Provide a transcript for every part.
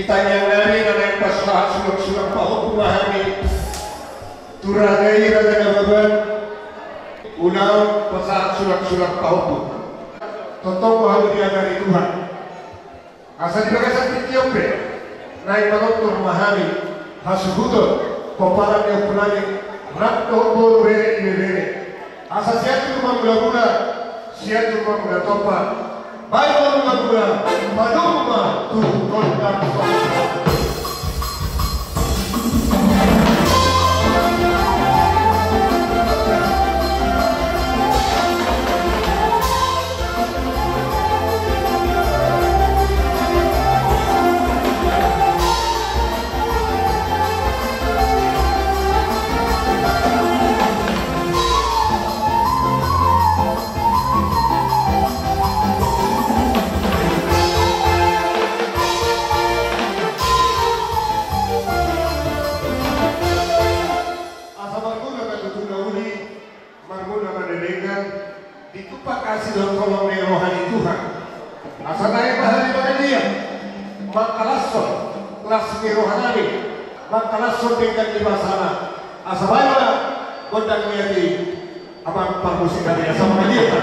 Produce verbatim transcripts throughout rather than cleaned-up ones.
Tangiang nami na naeng pasahat sulang-sulang pahompu ma hami tu raja i, Raja Nababan, unang pasahat sulang-sulang pahompu. Tongtong ma hami diajari Tuhan. Asa di bagasan tingki on pe naeng manortor ma hami hasuhuton pomparan ni ompunami rap dohot boru, bere, ibebere. Asa sian juru mangula-ngula, sian juru mangula tompa, baen ma mangula-ngula, padomu ma tu gondang songon. Asa marguna ma tutu na uli, marguna ma na denggan, ditumpak asi dohot holong ni roha ni Tuhan. Asa naeng ma hami mangaliat, mangkalashon las ni rohanami, mangkalashon denggan ni basana. Asa baen ma gondang liat i, amang parmusik nami, asa mangaliat.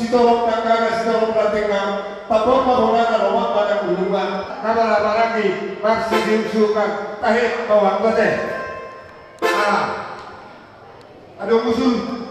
Sitorop tangga na sitorop ranting na, tapot ma bona na lomak ma na uluan. Na marhahamaranggi, marsiusukan, tahe bawang bate. Ah. Adong usul.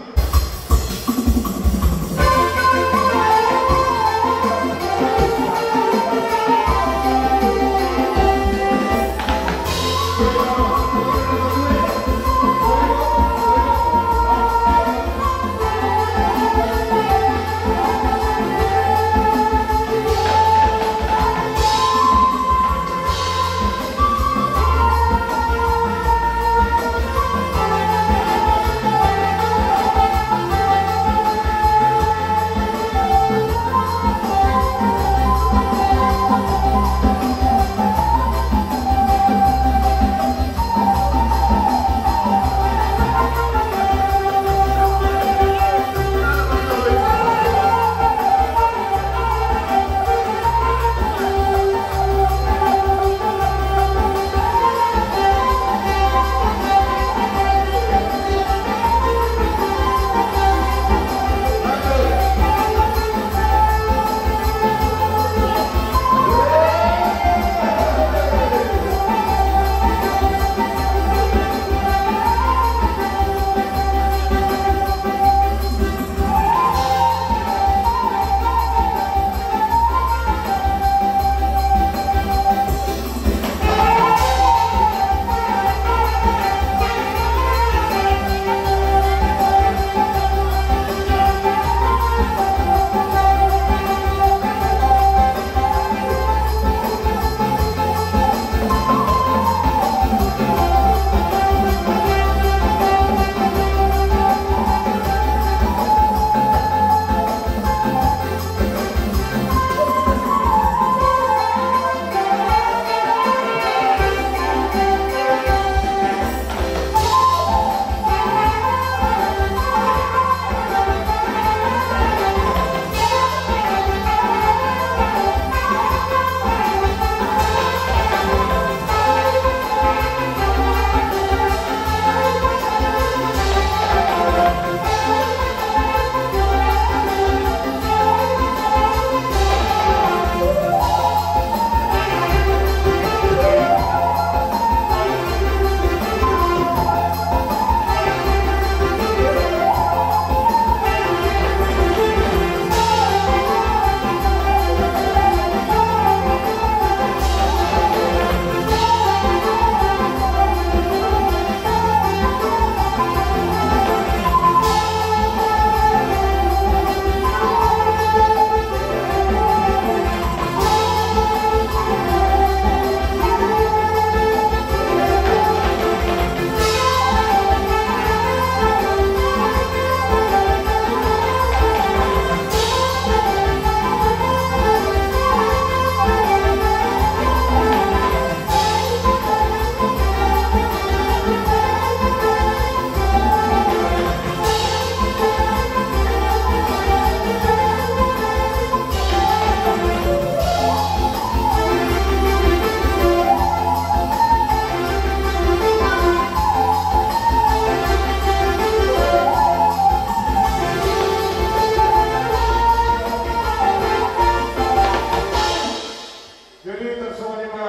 Jadi, tarsongon i ma,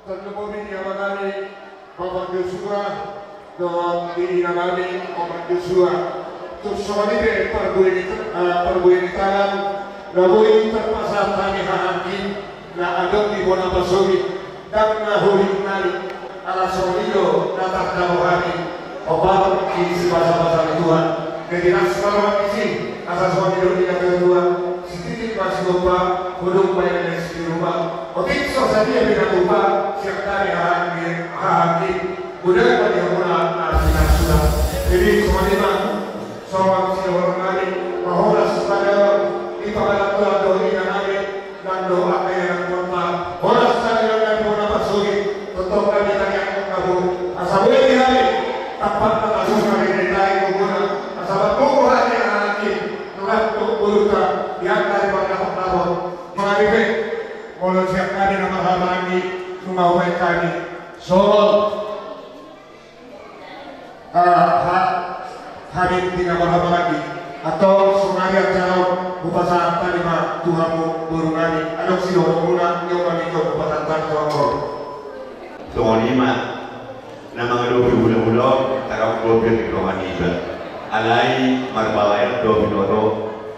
tarlumobi di ama nami, Bapak Joshua, dohot di ina nami, Omak Joshua. Tung songon i pe parbue ni, eh, parbue ni tangan, na boi tarpasahat hami haha anggi, na adong di bona pasogit, ndang na holing nami, ala songon i do na tarhalo hami, hombar di sibasabasa ni Tuhan. Jadi las ma roha disi, asa songon i do didok na tua, sititi ma sigompa, hudung ma i na di rupa. Otik so sadia pe na tupa, sian hami haha anggi, haha anggi, mudar ma di hamuna na pinarsuda. Jadi songon i ma, songon sidohonon nami, ma horas ma dalan, di pangalaman dohot ina nami, nang do angka ianakhonta, horas ma dalan nami bona pasogit, tongtong nami tangianghon hamu, asa boi di hami, tampak na kasus nami di tai kubuna, asa marpungu hami haha anggi, nunga tung bulungta, di angka di pangalaman. Mari pe, molo sian hami na marhahamaranggi, nunga hubaen hami. Songon, ah, ha-, hami di na marhahamaranggi. Antong songon i acara on. Pasahat hami ma tu hamu boru nami, adong sidohononmuna, nunga nidok pasahat hami tu hamu. Songon i ma na mangadopi hulahula on, tarang dope di roha niba. Alai marbalayak do binoto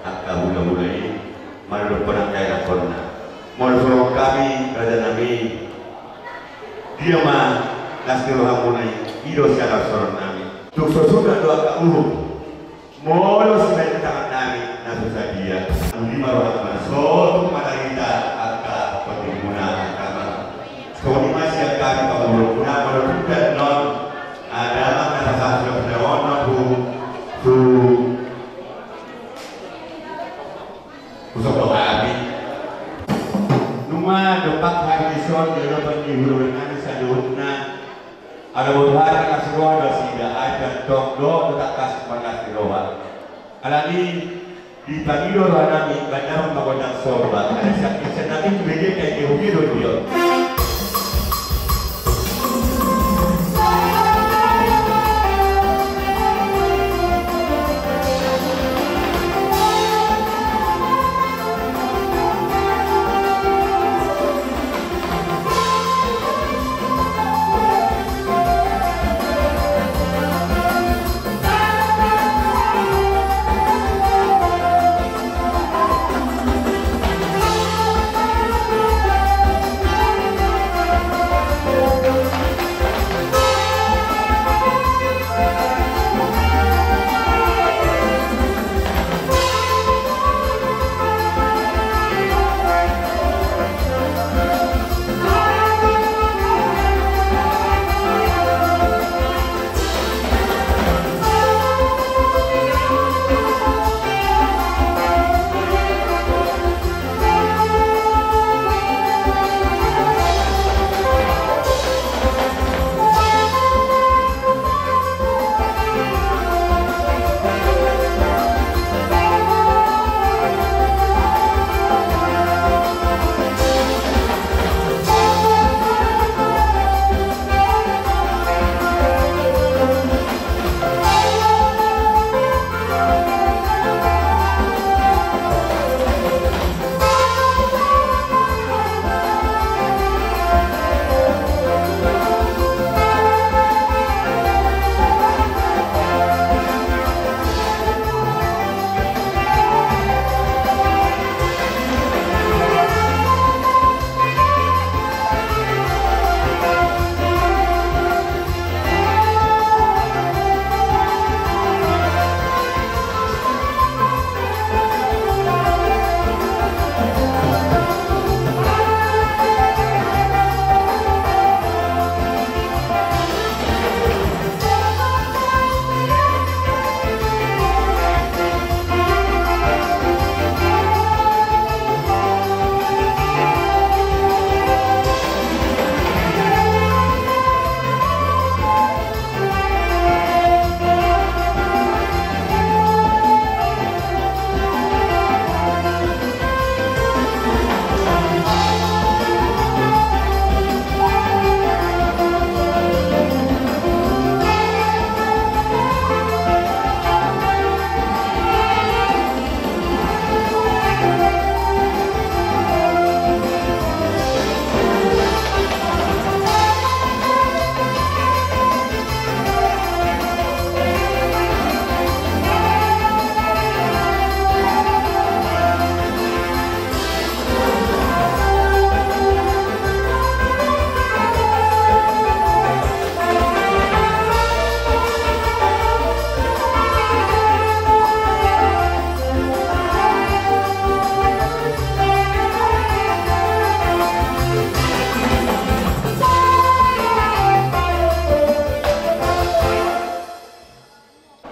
angka hulahula i mandokkon angka ianakhonna. Molo songon hami raja nami, dia ma las ni rohamuna i, i do sian las ni roha nami. Tung so suda do angka uhum. Molo sibahen tangan nami na so sadia, uli ma roha nami, so tung ma tarida angka pondingmuna angka ma. Songon i ma sian hami pangulumuna, molo tung da non, ada ma na sasahap na on na hu, hu, husok do hami. Nunga dompak hami dison di adopan ni hulahula nami saluhutna. Ala boru hami las ni roha do nasida, ai pe antong do, do tangkas marlas ni roha. Alani i dipangido roha nami, bahen damang ma gondang somba, ala sian, sian nami tu bege, kai ke huge do dia.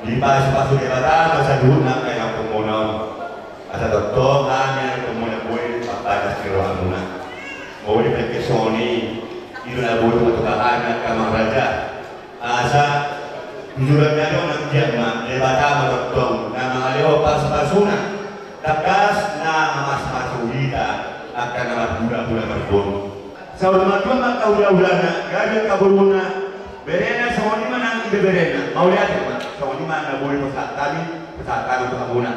Dipasupasu Debata ma saluhutna angka ianakhonmuna on. Asa tongtong hami ianakhonmuna boi mambahen las ni rohamuna. Molo dipangke songon i, i do na boi matupa hami angka amang raja. Asa tujuan na adong nangkin ma Debata ma tongtong na mangalehon pasupasuna. Tangkas na mamasumasu hita angka na marhulahula marboru. Saur matua ma angka hulahulana, gabe angka boruna, berena songon i ma nang ibeberena. Mauliate ma, songon i ma na boi pasahat hami, pasahat hami tu hamuna.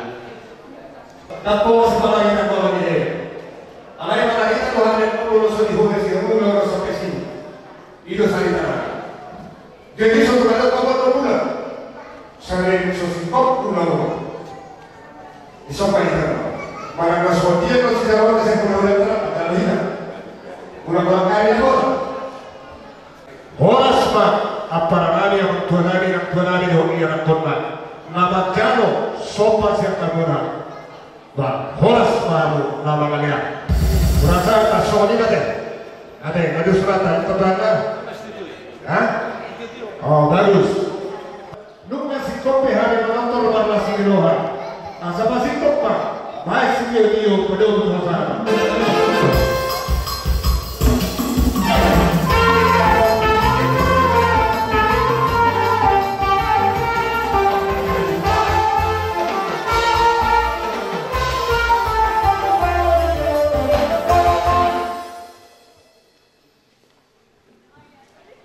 Dapot sipalagi na bawa ni de. Alai manang ita do hande mulu so di hule si hule ro so pesi. I do sari tara. Jadi so tu kada kau buat mula. Sari so si kau mula mula. Isomba ita. Manang na so dia kau si jawa na saya mula mula tara. Kalau ina. Mula mula kaya dia bola. Horas ma, ampara nami, amang tua nami, nang tua nami, dohot ianakkonna. Na manjalo somba sian hamuna. Ba, horas ma hamu na mangalean. Hurasa na songon i ma te. Ate, bagus rata, itu bangga. Hah? Oh, bagus. Nunga singkop pe hami manortor marlas ni roha. Asa pasingkop ma, baen sitio-tio, pedol tu hasara.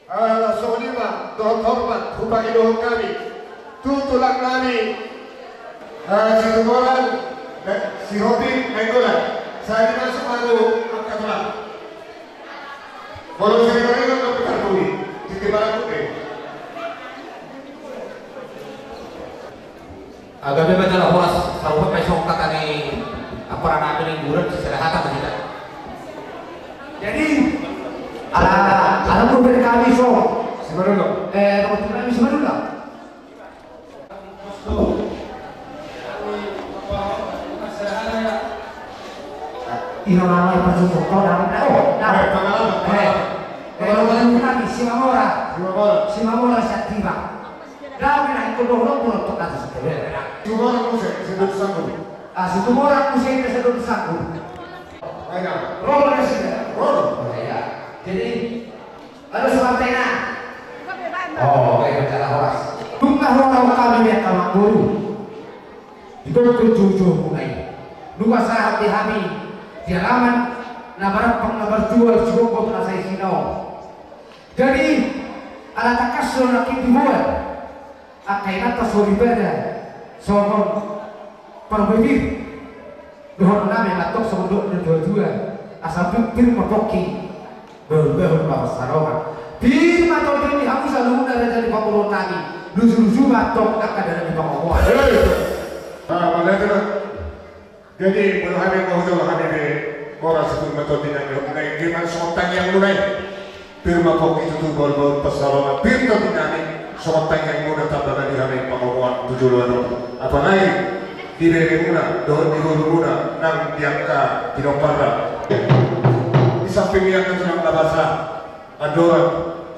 Ala songon i ma dohot hormat hupangidohon hami tu tulang nami, eh, Situmorang, eh, Sihombing Nainggolan. Sai dimasuk ma tu angka tulang. Molo sering-sering kan kita tui, titi barang putih. Gabe ma jala horas, sarupa pe songon hata ni ampara nami Nainggolan, sisada hata ma hita. Jadi, ala, ala pun dari kami so. Simanullang. Eh, nomor tiga kami Simanullang. Ina mama ipa susu kau dalam. Oh, dalam. Eh, pengalaman, eh, pengalaman. Eh, nomor tiga kami Simamora. Simamora. Simamora Satira. Dami na ingkon dohonon tu atas. Situmorang muse, Situmorang sanggup. Ah, Situmorang muse, Situmorang sanggup. Ayo. Roll na sini. Roll. Oh, iya. Jadi, halo, Sumartena. Oh, oke, berjalan horas. Nunga horas hami di angka amangboru. Di bongkon juju mulai. Nunga sahat di hami di alaman na marampang na marjual si bongkon na sai sinau. Jadi, ala tangkas do nangkin dibuat angka inanta soripada songon parbibir. Dohonon nami ma antong songon dohot na dua-dua, asa pir ma pongki, bahul-bahul ma pansalongan. Pir ma tondi ni hamu saluhutna raja ni pamoruon nami, luju-luju ma antong angka dalan ni pangomoan. Hei! Ah, mauliate ma. Jadi, molo hami, molo hami be, horas, pir ma tondi nami, nai, gimana songon tangiang muna i? Pir ma pongki tutu bahul-bahul pansalongan, pir tondi nami, songon tangiang muna tamba na di hami pangomoan tu joloan on. Apalagi di bere muna dohot di boru muna nang di angka pinomparna. Di samping ni angka tulang na basa, andorang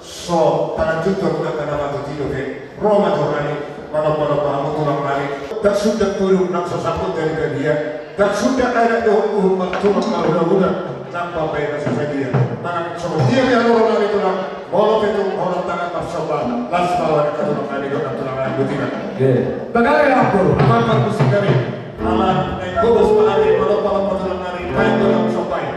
so talanjuthon angka na matuti dope, ro ma jolo nami, manomba-nomba hamu tulang nami. Ndang suda tulung nang so sangkut dari badia, ndang suda adat dohot uhum martulang marhula-hula nang pambahenan sasadia. Manang songon dia pe haroronami tulang, molo pe tung holan tangan marsomba, las ma roha ni angka tulang nami dohot nang tulang nami botima. Bagari ampun. Amang parmusik nami. Ala naeng hobus ma hami, molo pala ma tulang nami, baen do nang somba i.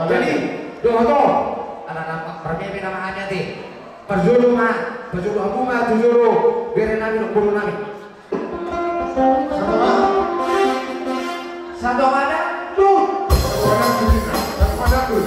Jadi, dohot on, ala na marmeme nama hami ate. Parjolo ma, parjolo hamu ma tu jolo bere nami dohot boru nami. Satonga dangdut. Satonga dangdut.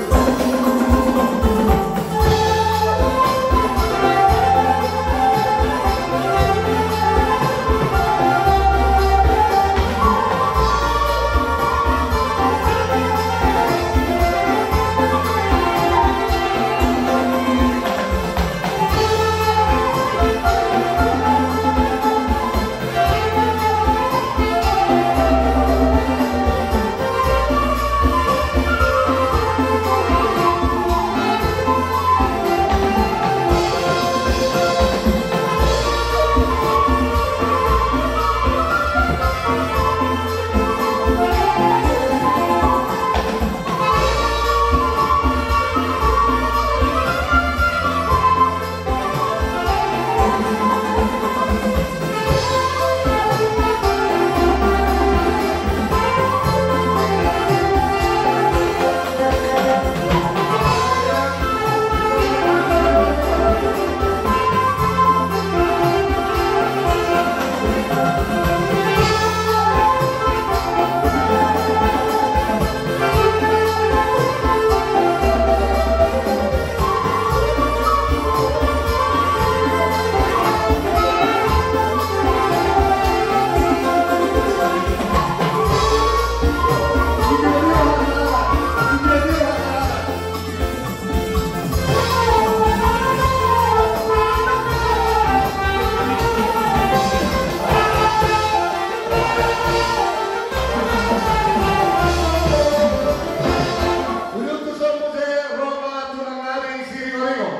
Udutu sombu se ro ma tulang nami Siringoringo.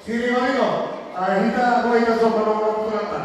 Siringoringo. Ai hita, ro hita somba ro ma tulangta.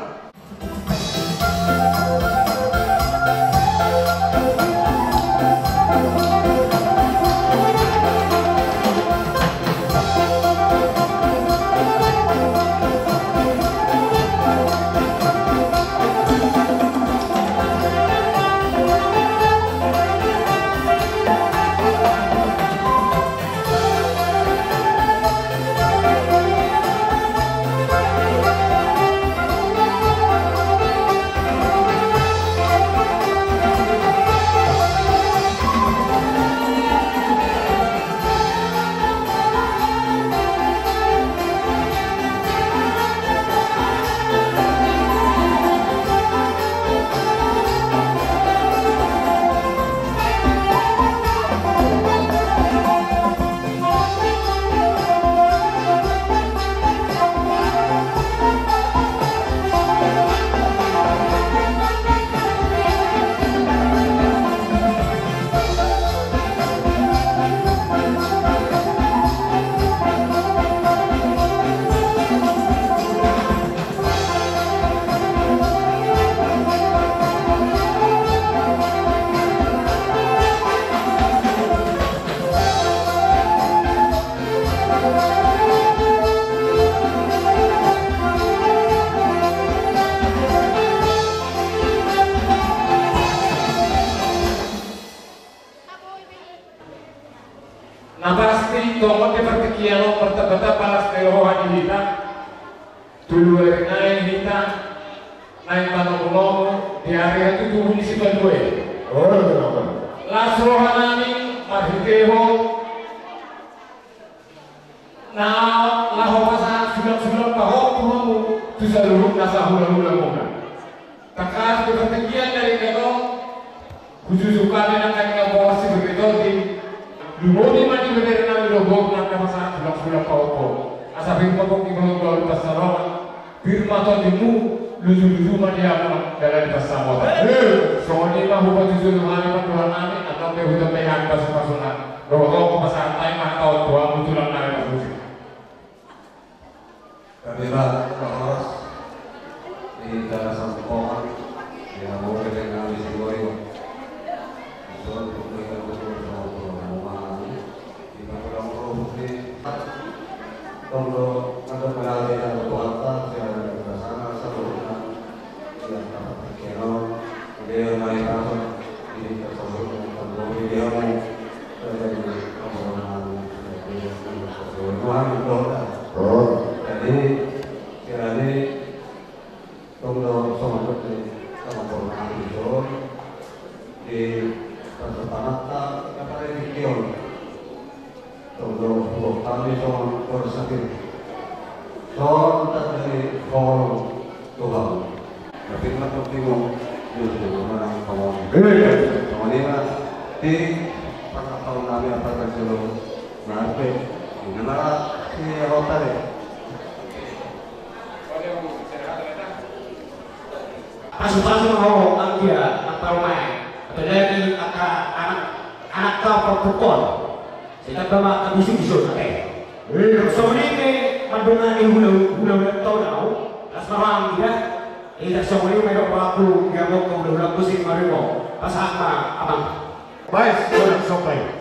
Na pasti tongon di partingkian on martamba-tamba las ni roha di hita. Tolu ari nai hita naeng manomu-nomu di ari hatutubu ni Sipandua i. Las roha nami marhitehon na laho pasahat sulang-sulang pahompu hamu tu saluhut na sahula-hula muna. Tangkas di partingkian na denggan on, hususuk hami nangkaningan boras Siberdi Tondi, lumobi ma di bebere nami dohot boru nami na pasahat sulang-sulang pahompu. Asa pir ma pongki bahul-bahul pansalongan, pir ma tondimu, luju-luju ma di hamu nang dalan ni pansamotan. Songon i ma hupatuju hami pandohan nami, antong pe hutambai hami pasu-pasuna. Dohot on hupasahat hami ma hata on tu hamu tulang nami parmusik. Gabe ma horas di hita na sampoan, di hamu bebere nami Siringoringo. Dison, di panggoitan, di panggoitan, di panggoitan, di panggoitan. Tong do, tong do manang di na Tuhanta, sian na saluhutna, di angka partingkian on, di na i paso, di na saluhutna, tong do di hamu, di hamu, Songon hami songon porsakit, songon tanda ni holong Tuhan. Tapi na penting on, itu mana kawan. Eh, kawan ini mah di pangkatauan nami apa kan selalu nanti. Ini malah si Rota deh. Pasu-pasu ma ho anggia na parumaen, apalagi angka anak, anak ka parpukol. Sai tamba ma angka bisuk-bisuk na pe. Eh, songon i pe mandongani hula-hula, hula-hula tona au. Las ma roham dia. Ida songon i ma dok rohangku dia, mok hula-hula ku sing marimo. Pasahat ma amang. Baik, sudah sampai.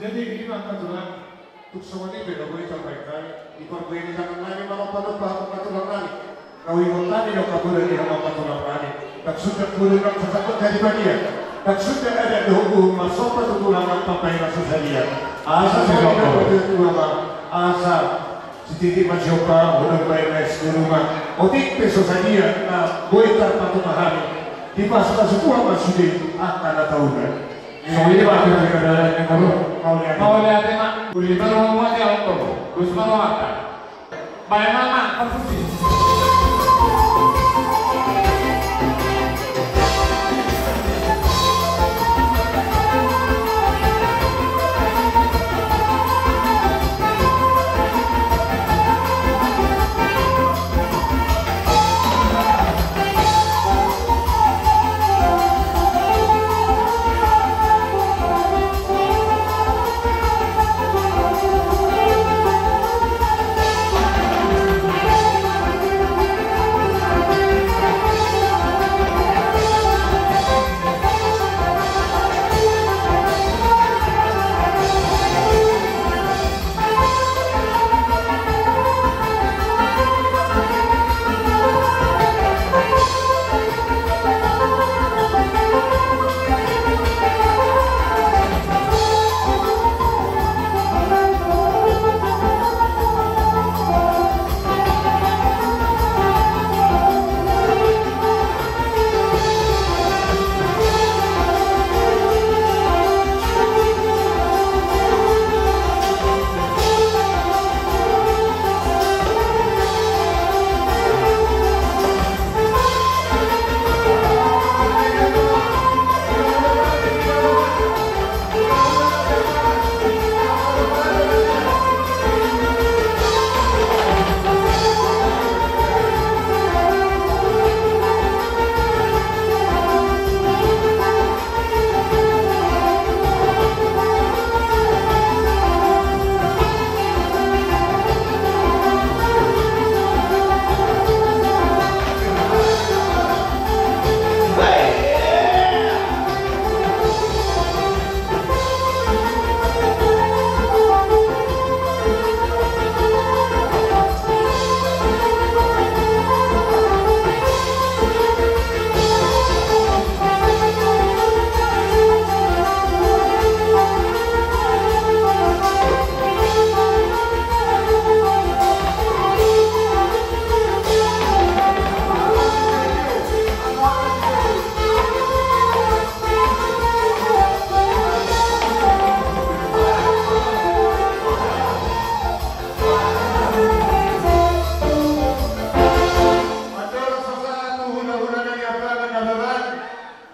Jadi, ini maka tulang. Tung songon i pe na boi tabaen nami, di parbue ni tangan nami mangopa-opa hamu angka tulang nami. Na huingot nami do hamu di hamu angka tulang nami. Ndang suda hamu do nang sasangkot jadi badia. Ndang suda adat dohot uhum marsopa tu tulang nang pambahenan so sadia. Asa songon i na boi tulang, asa sititi ma siompa, unang baen na es guru ma. Otik pe so sadia na boi tarpatupa hami. Dipasu-pasu Tuhan ma sude angka na taula. Songon i ma hata-hata ni guru. Mauliate. Mauliate ma. Uli ma rohamu ate alam toko. Gus ma rohanta. Baen ma ma, parfungsi.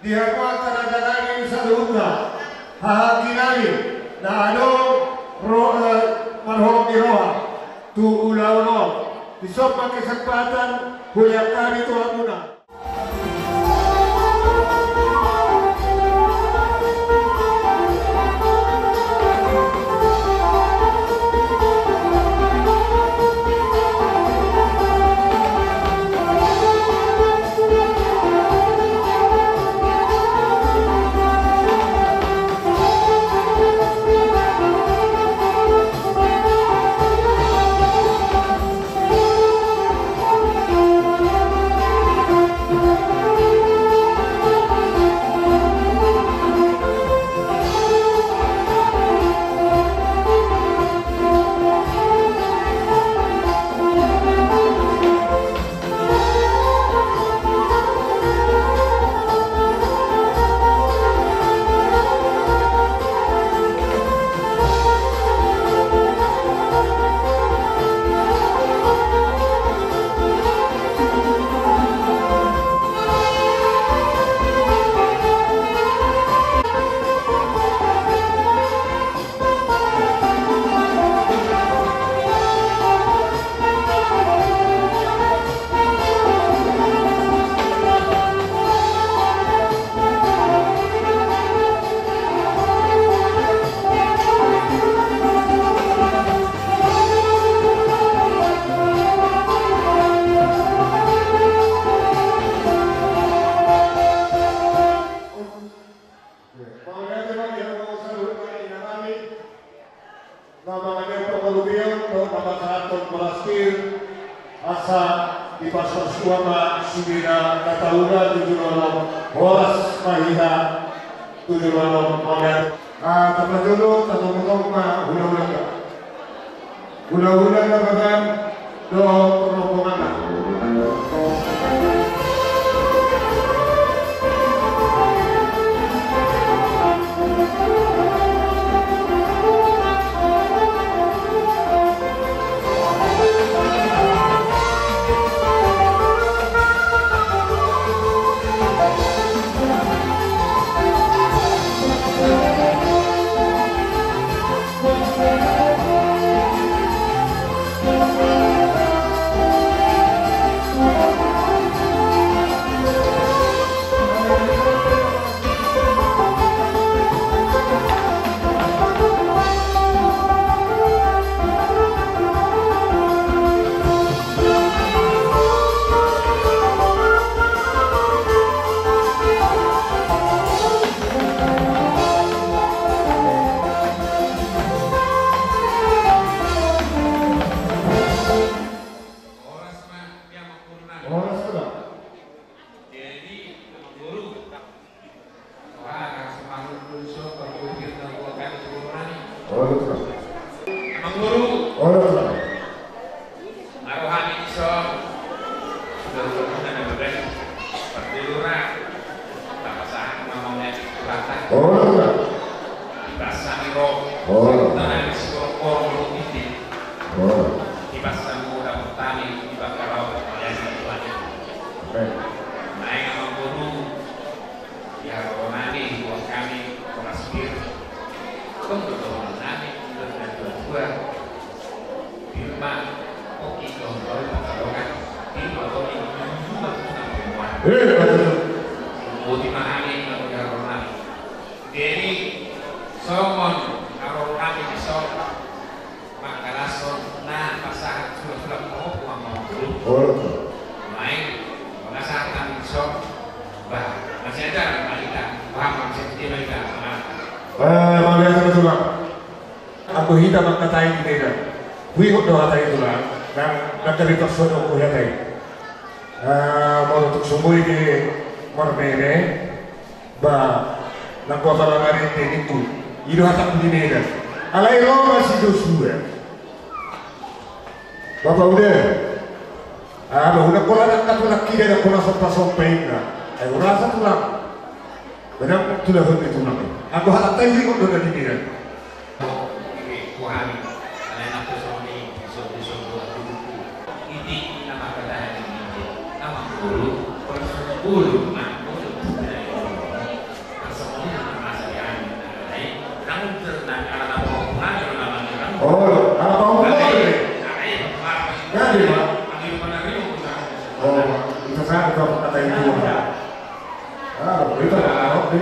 Di hamu angka raja nami saluhutna, haha nami na adong ro-, eh, marholong ni roha tu ulaon on, dison ma kesempatan hulehon hami tu hamuna. Mauliate ma di hamu saluhutna inanami, na mangalean pangolubion dohot na pasahathon horas pir, asa dipasahat ma sude na taula tu joloan on. Horas ma hita tu joloan on, mauliate. Ah, tapajolo, tatomtomu ma hulahulanta. Hulahula na badan dohot rombonganna. Horas ma, ya, Amangboru nami. Horas ma. Jadi, Amangboru. Wah, semangat dulu, so, kalau gue biar tahu gua kan, Amangboru nami. Horas ma. Amangboru. Horas ma. Ro hami dison. Sudah, sudah, sudah, sudah, sudah. Partai Lurah. Tapasahat ma mauliate tu Tuhanta. Horas ma. Di bagasan i ro. Horas. Tanah di Siborongborong, Luhut Ginting. Horas. Di bagasan i ro, dapot hami di bagasan i ro, mauliate tu Tuhan. Amin. Naeng, Amangboru, di haroro nami, diboan hami horas pir. Tong do dohonon nami, dohot natuatua. Pir ma, oke, dohot dohot pansalongan. Pir ma, oke, dohot dohot pansalongan. Eh, betul. Boti ma hami, nang di haroro nami. Jadi, songon haroro nami dison, mangkalashon na pasahat sulap-sulap, Amangboru, Amangboru. Olo. Naeng, pasahat nami dison. Bah, masih ada, Pak Ita. Bah, masih ada, Pak Ita. Eh, mauliate ma, Tulang. Anggo hita mangkatai di Medan, huingot do hata i, Tulang, nang, nang gabe torso do huhatai. Ah, molo tung so boi be marmeme, ba, nang huapala marende ningku, i do hatangku di Medan. Alai ro ma si Joshua. Bapa uda. Ah, ba, unang pola nangkin, unang pola nangkin, unang pola sompa-sompa inna. Ai urasa, Tulang. Benang tulahon ni Tulang. Anggo hatanta i huingot do na di Medan. Iti, iti nama kata hati iti. Amangboru, persepuluh, Amangboru. Jadi, Pak. Oh, itu saya buka kata itu, Pak. Ah, itu, Pak. Oke.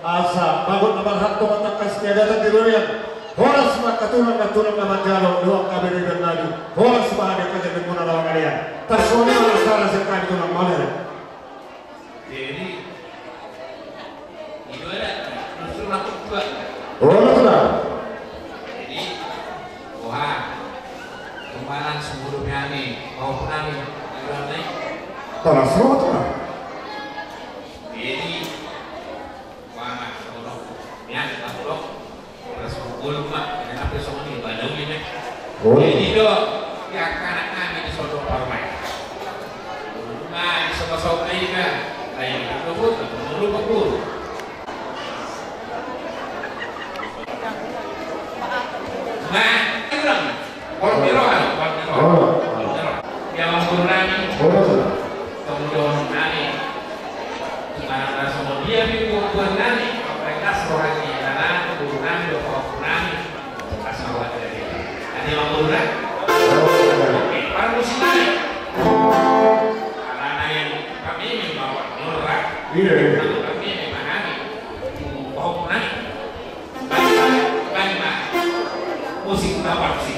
Asa bagot na marhalto ma tangkas ni agatan di robean. Horas ma angka tulang, angka tulang na manjalo dohot angka beregan nami. Horas ma hami angka jabek muna na mangalean. Tarsongon i ma na sala sian hami tulang, mauliate. Jadi, itu ada, justru aku juga. Oh, betul. Jadi, wah, kemarin sebelumnya nih, mau pulang nih, pulang nih. Tanah Sumatera. Jadi, wah, sono. Ya, aku dong. Terus pukul ma, enak pe songon i, badau i, me. Oh. Jadi, do, ya, anak kami di sono, Pak Rumah. Nah, di sono-sono i, kan. Nah, ini, pukul, pukul, pukul. Nah, kurang. Kolom di roha, kolom di roha. Oh. Kolom di roha. Ia ma guru nami. Oh. Kemudian nami. Di mana ada semua dia di buah-buah nami. Mereka seroha di dalam guru nami, doa guru nami. Bekas awal dari. Ada yang mau guru nami? Oh. Oke, para musik nami. Karena yang kami membawa murah. Iya, iya. Kalau kami memahami. Doa guru nami. Musik apa sih?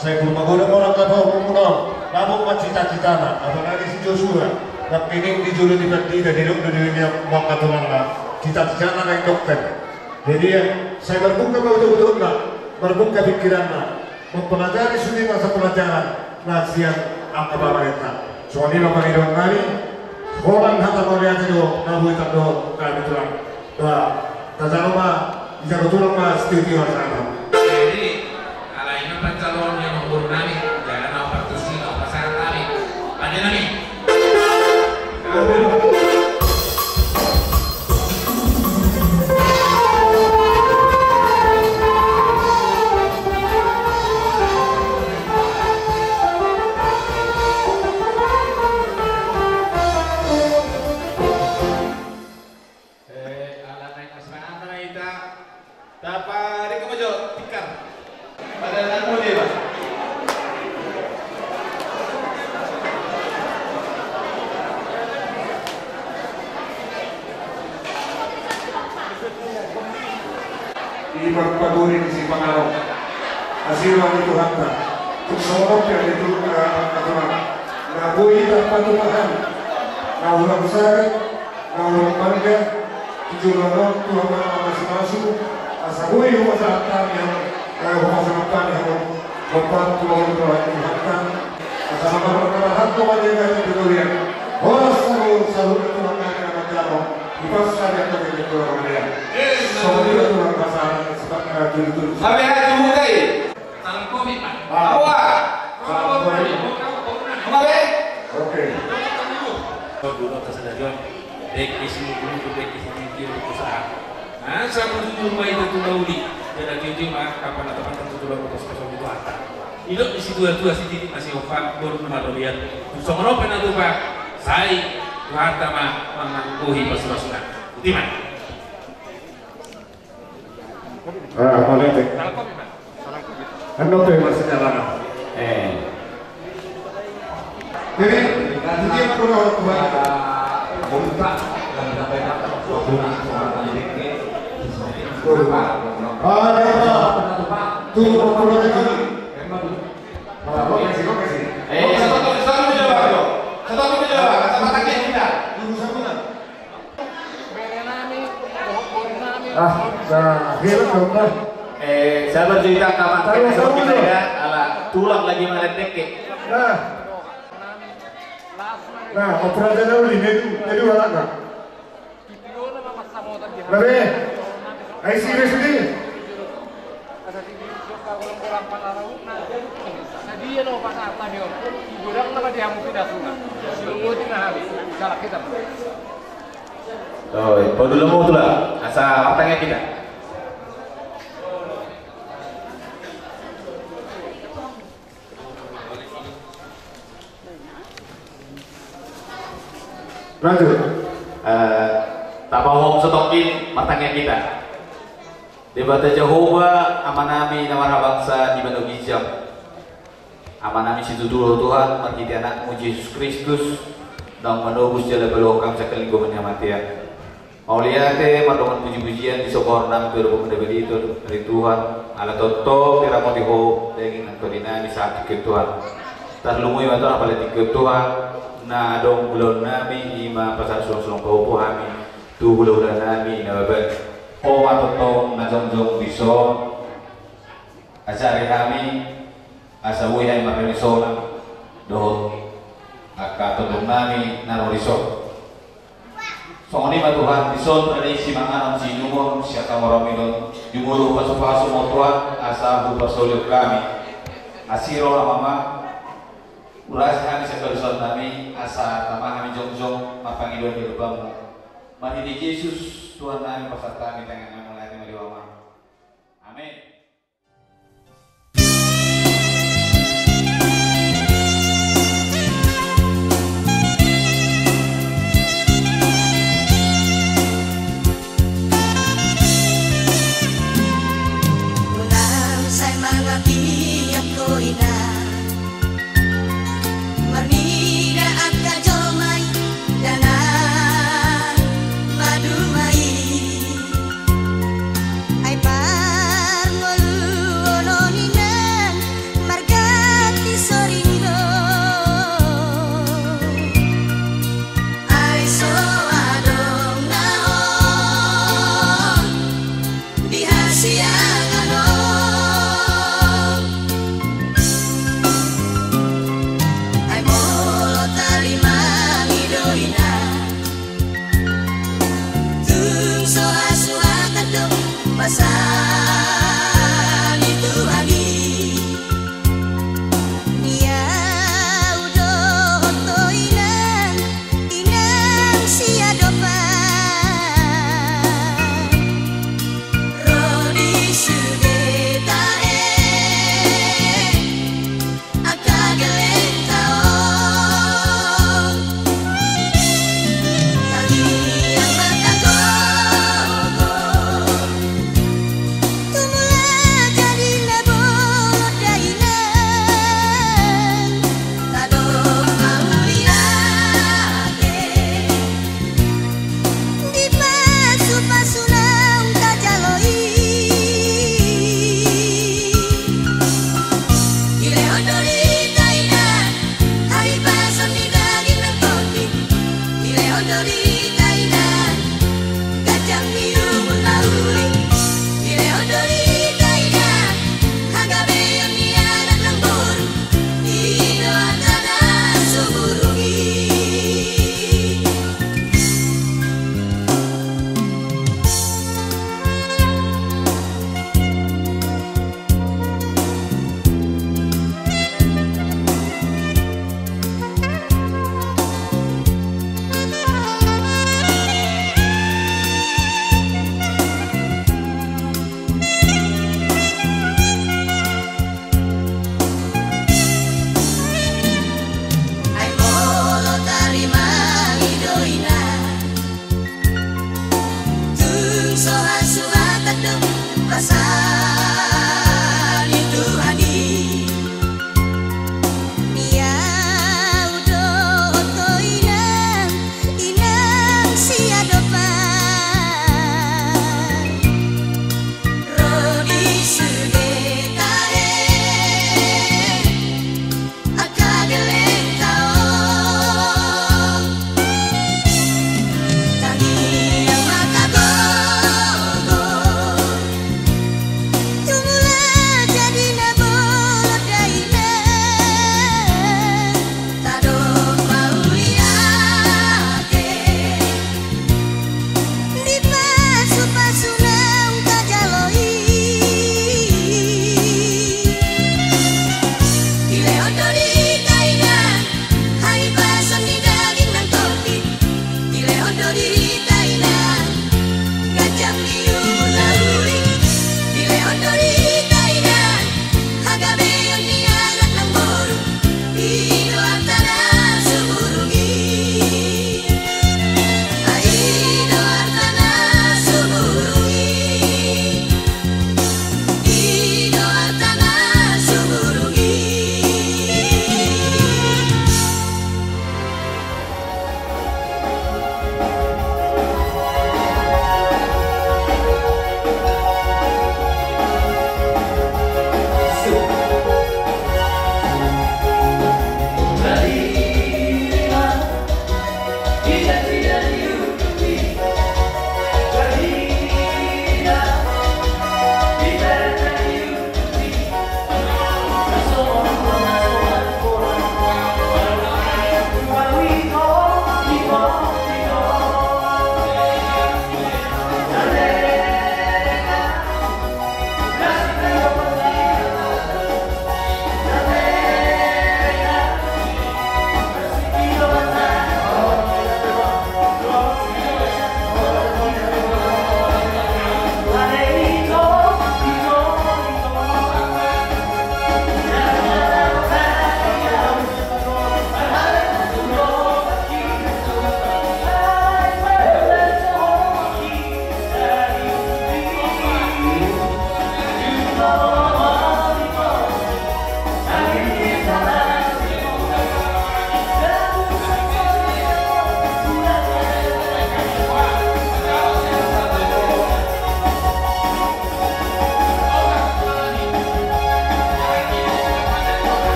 Sai pur magodang orang kata umum, dapot ma cita-citana, apalagi si Joshua, nangkining di jolo ni pandita, didok do di dunia mangkatulangna, cita-citana naeng dokter. Jadi, sai marbuka ma utok-utokna, marbuka pikiranna, mempelajari sude mata pelajaran na sian angka pamarenta. Songon i ma pangidoan nami. Holan hata mauliate do na boi tando hami tulang. Ba, tajalo ma, dijago tulang ma sitio-tio hasahatan. Jadi, alai na panjaloon ni amangboru nami, jala na partusi na pasahat nami. Pande nami. Eh, ala naeng pasahaton ma hita. Taparikko ma jo tikar. Pada nang mode ba. Di pagpaguri ni si pangarok. Asi roha ni Tuhanta. Tung songon on pe di tu, eh, aturan. Na boi hita patupahan. Na hurang sare. Na hurang marga, tu joloan on Tuhan ma na mamasumasu, asa boi hupasahat hami hamu, eh, hupasahat hami hamu, hombar tu roha ni Tuhanta, asa na marhahamaranggi ma di hami tu dolian. Horas saluhut, saluhut Tuhan nami na manjalo, hupasahat hami tu dolian. Songon i ma Tuhan pasahat, sepat na tudu-tudu. Sabe hati buka i. Salam kopi, Pak. Bawa. Salam kopi. Oke. Dulu atas ada John. Dek isi dulu, dek isi dulu, usaha. Nah, sama dulu rumah itu tuh tahu di. Jadi dia dia mah kapan atau kapan tuh tulang atas kosong itu harta. Idok di situ tua si titik masih opa, baru nama dolian. Songon opa na tupa. Sai, harta mah mangangkuhi pas-pasna. Timan. Ah, mauliate. Anu pe masih jalan. Eh. Jadi, nanti dia pura waktu banyak. Buka, dan sampai waktu nanti orang tanya dikit. Ah, ada apa? Tuh, pura lagi. Oke, sih, oke, sih. Eh, satu, satu menjawab, bro. Satu menjawab, kata-kata kita. Tunggu satu, kan? Ah, nah, akhirnya coba. Eh, sabar cerita kapan. Tahu, tahu, tahu. Ya, ala tulang lagi mana dek, ya? Nah. Nah, operasi dulu di medu, medu anak, nah. Nah, be. Ai, serius, di. Sadia no pasahat nami on. Godang nama di hamu pindah sungai. Silungoti na habis. Salah kita. Oi, podo lomo tulang, asa martangiang hita. Lanjut. Eh, tapahohom satongkin, martangiang hita. Debata Jahowa, Amanami na marhabangsa di banua ginjang. Amanami situtu do Tuhan, marhite Anakmu Jesus Kristus, naung manobus jala paluahon hami sian halinggoman ni hamatean. Mauliate, mardongan puji-pujian, disopohon nami tu adopan na badia i Tuhan, ala tongtong diramoti Ho daging nang tondi nami sahat tingki on Tuhan. Tarlumobi ma Tuhan apala tingki on Tuhan, na adong ulaon nami, i ma pasahat suang-suang pahopo hami tu hula-hula nami na baban. Ho ma tongtong na jongjong dison, ajari hami, asa boi hami marremesona dohot angka tondong nami na ro dison. Songon i ma Tuhan, dison rade simanganon siinumon sian hamu on, jumolo pasu-pasu ma Tuhan, asa hupasaulihon hami. Asi roham ma, urasi hami sian hadosaon nami, asa tama hami jongjong marpangidoan di adopanmu. Marhite Jesus Tuhan nami, pasahat hami tangan nami, mauliate ma di Ho. Amen. Unang sai mangapiak ho inang. Marnida angka jolma i, dalan maduma i. Ai parngo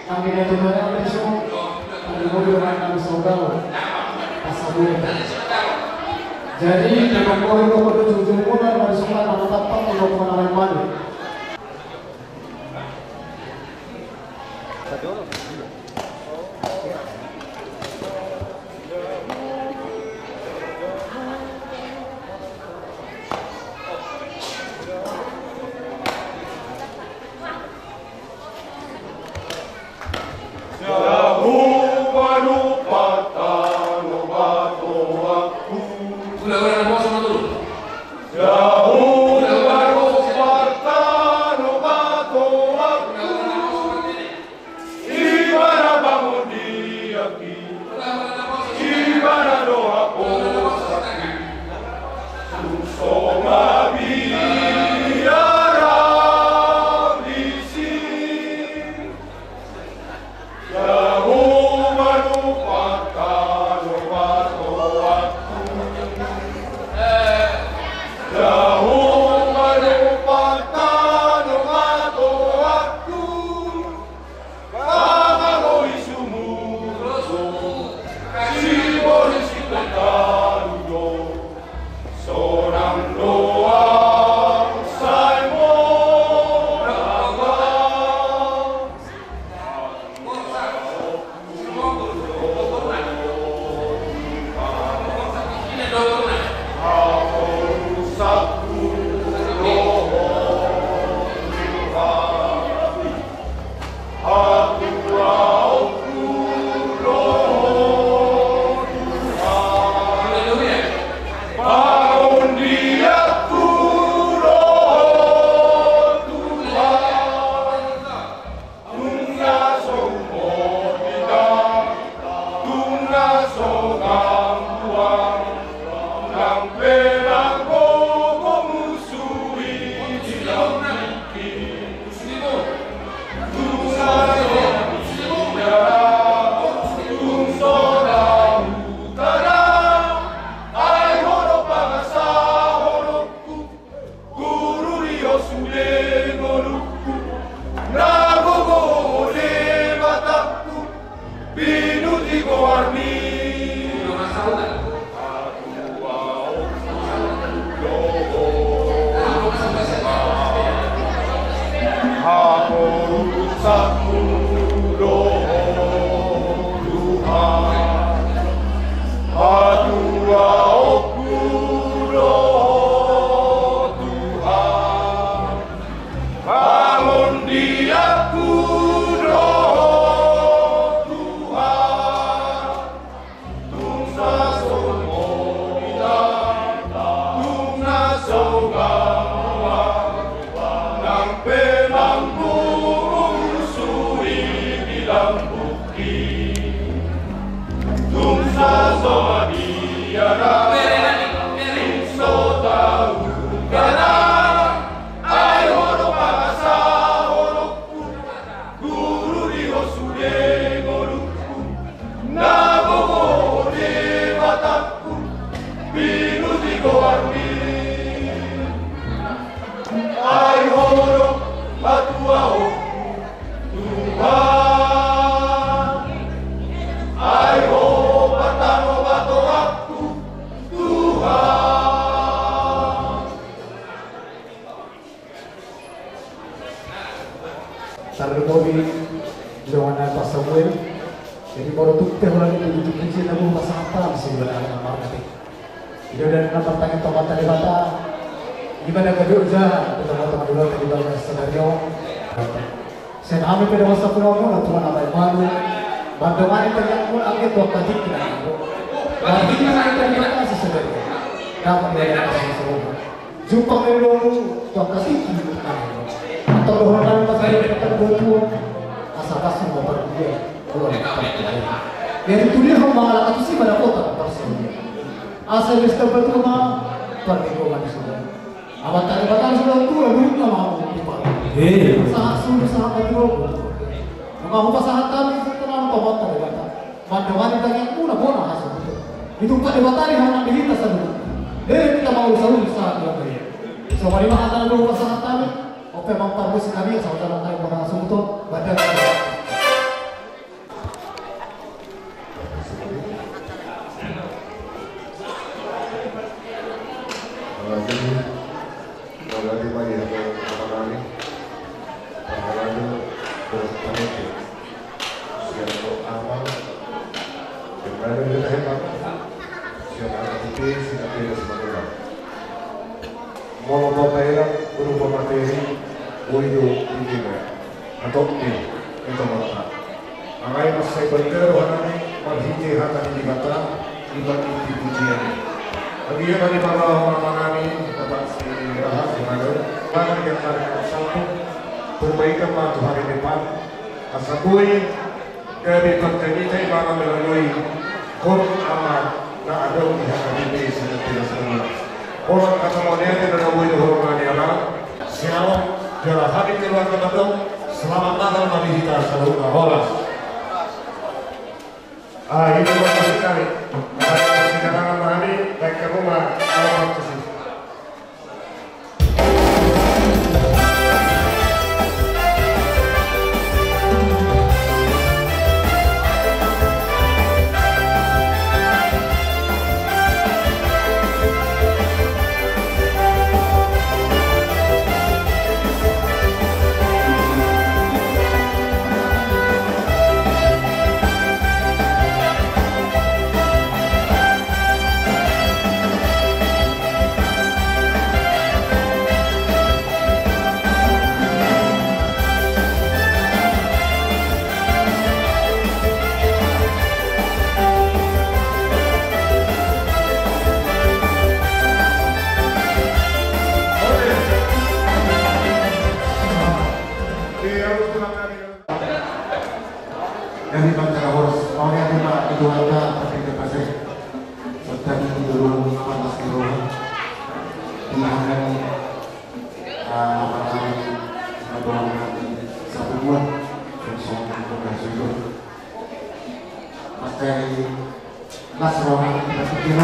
Kami dari Tuhan yang di sini, kami mau dengan kami saudara, pasal dua. Jadi, kita mau itu pada ujung-ujungnya, dari sekolah, nama tapak, kalau mau nama yang mana? Jahowa do patano batoangku. Ulang, ulang, ulang, ulang, ulang. Jahowa do patano batoangku. Ibana pangondianki. Ibana do haposanki. Tung so mabiar au disi. Jahowa do patano batoangku. Jahowa do patano batoangku. Pamangoi sumurung, sibolis ni kota do. Sonang do au sai monang. Guru dio sude ngolungku, na gogo Debatangku, binuti goarmi. Haporusanku do Tuhan, hatuaonku do Tuhan. Pangondianku do Tuhan, tung na so moritan, tung na so ganuan, nang pe manggumusui di lambungki. Tung na so mabiar au, tung so tau galang, ai Ho do pangasahononku, guru di Ho sude ngolungku, na gogo Ho Debatangku, binuti goarmi. Ai Ho do hatuaonku Tuhan, ai Ho patano batoangku Tuhan. Tarlumobi di dongan nami Pak Samuel. Jadi molo tung pe holan i, di ujung-ujung na boi pasahat hami sian dongan nami Marnate. Di dongan nami martangiang tu Amanta Debata. Ibana gabe ojahan tu tongatonga ni hulahula di bagasan sadari on. Sian hami pe dongan sampulmuna, Tuhan Ama Immanuel, mandongani tangiangmuna anggiat tu angka tingki na mandok. Marhite na hita di bagasan sadari on, dapot di bagasan sadari on. Jumpang ni lomo tu angka tingki na mandok. Antong dohonon nami ma sian Debata Debata Tuhan, asa pasu ma parmulian, ulang parmulian. Jadi tu dia ho mangalangka tusi ma dapotan parsaulian. Asa ibebas tu Debata ma parlinggoman ni sude. Amanta Debata na so hinaholongan, luhutna ma hamu di parlinggoman. Sahat solu sahat na di rogo. Nunga hupasahat hami sian tonga ni Amanta Debata, mandongani tangiangmuna bona hasuhuton. Ditumpak Debata di hamu nang di hita saluhutna. Leleng hita mangolu saluhut sahat tu angka i. Songon i ma hata na boi hupasahat hami. On pe ma parmusik nami, asa hujaha hami bona hasuhuton. Badan. Ito mata. Alai mansai badia rohanami marhite hata ni Debata, iban i pujian. Bagi ia bagi pala orang manami dapat si rahat si raga. Mana yang tarik satu perbaikan matu hari depan. Asa boi gabe pangkabita ibana melalui Hon Ama na adong di H K B P Senen Pilas Lima. Holan kata mauliate na boi dohonon ni Ama. Siaon jala hami keluarga mandok selamat Natal ma di hita saluhutna. Horas. Ah, ini buat musik kami. Ada musik karangan kami, baik kamu mah, kalau waktu sih. Dari Banjar Horas, mauliate ma di Tuhan, tapi kita kasih. Serta di dulu panas di rumah. Di mana ni, ah, apa namanya, satu buah. Sosok bukan sujud. Mas dari Nasrona kita pikir,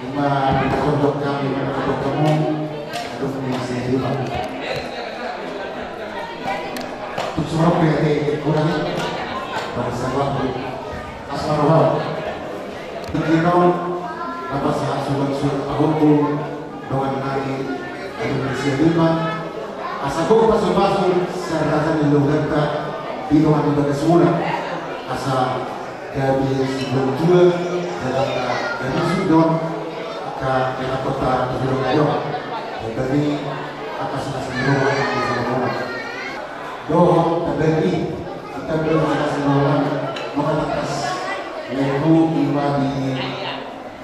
ima kita kondok kami, kita kondok kamu, aduk ni saya juga. Untuk semua P T kurang, pada saat waktu Nasrona. Pikir, apa sih asuhan surat abangku, dongan nami, aduk ni saya juga. Asa boi pasu-pasu, serta di luganta, di dongan di bagas muna. Asa gabe sibuan tua, jala gabe sudon, angka anak kota di Surakarta. Jadi angka sinasindor di Surakarta. Dohot tabagi, kita belum sinasindor, maka tangkas lehu ima di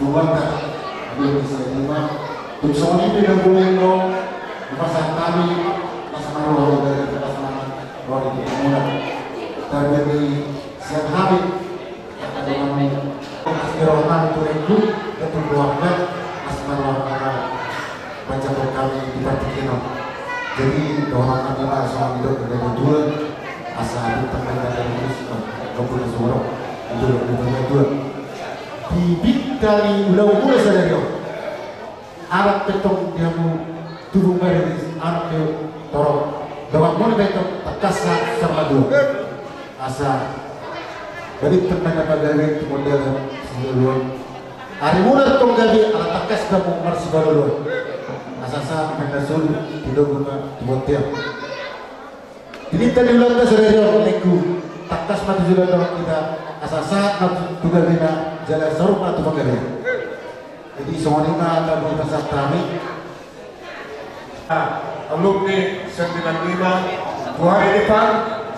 tuan ta, belum bisa lima. Tung songon i pe na boi do, di pasahat nami, las ma roha dari pasahat nami, roha di muna. Tabagi sian hami, Mas Kiro nami tu rengku, ketua keluarga, Mas Marwan Kamal, baca kami di Partikino. Jadi, dohot nami ma songon i do, ketua, asa di tengah dari Kristus, ketua suara, itu ketua. Di bintang ulau mula sadari on. Anak pe tong di hamu tubu mari di anak pe torop. Dawak muna pe tong takasa sama dua. Asa. Jadi teman apa gawe tu model siluan. Ari muna tong gawe ala takas damu mar sibaluan. Asa sa mena sulu tidak guna tu botiam. Di bintang ni ulang na sadari on, lengku. Takas ma tu jolo dorong kita, asa sahat ma tu gabena, jala sarup ma tu panggabean. Jadi songon i ma na boi pasahat hami. Nah, alumni sembilan lima, dua hari depan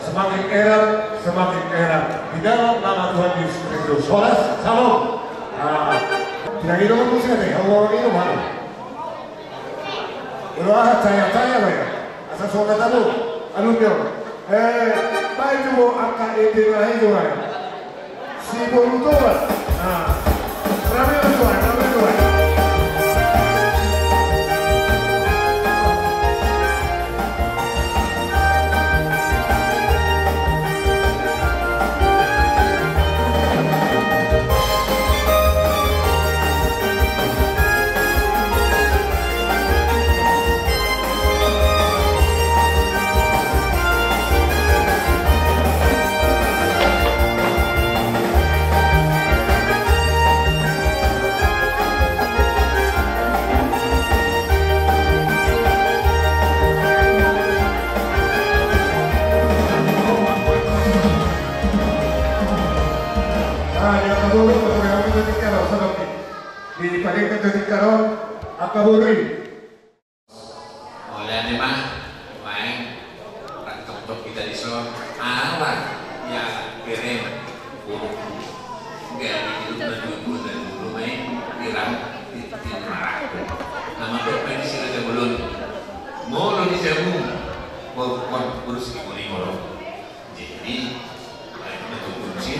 semakin erat, semakin erat. Di dalam nama Tuhan Yesus Kristus. Horas, salam. Nah, tidak hidup musik ya, Allah hidup. Olo, aha, caya-caya ma ya. Asa songon na tabo, alumni on. Eh, baen jo angka ende na i jo ya. Si Boru Toba. Nah. Rame ma jo, rame ma jo. Di paling kecil di Karong, angka buri. Mauliate ma, main rangkap tok kita di son. Ala ia keren. Gari itu na dua puluh dan dua puluh mai dirang di timur. Nama tu apa ini sih raja belum? Molo di jamu. Wah, wah, urus di kuli molo. Jadi, baik itu kunci.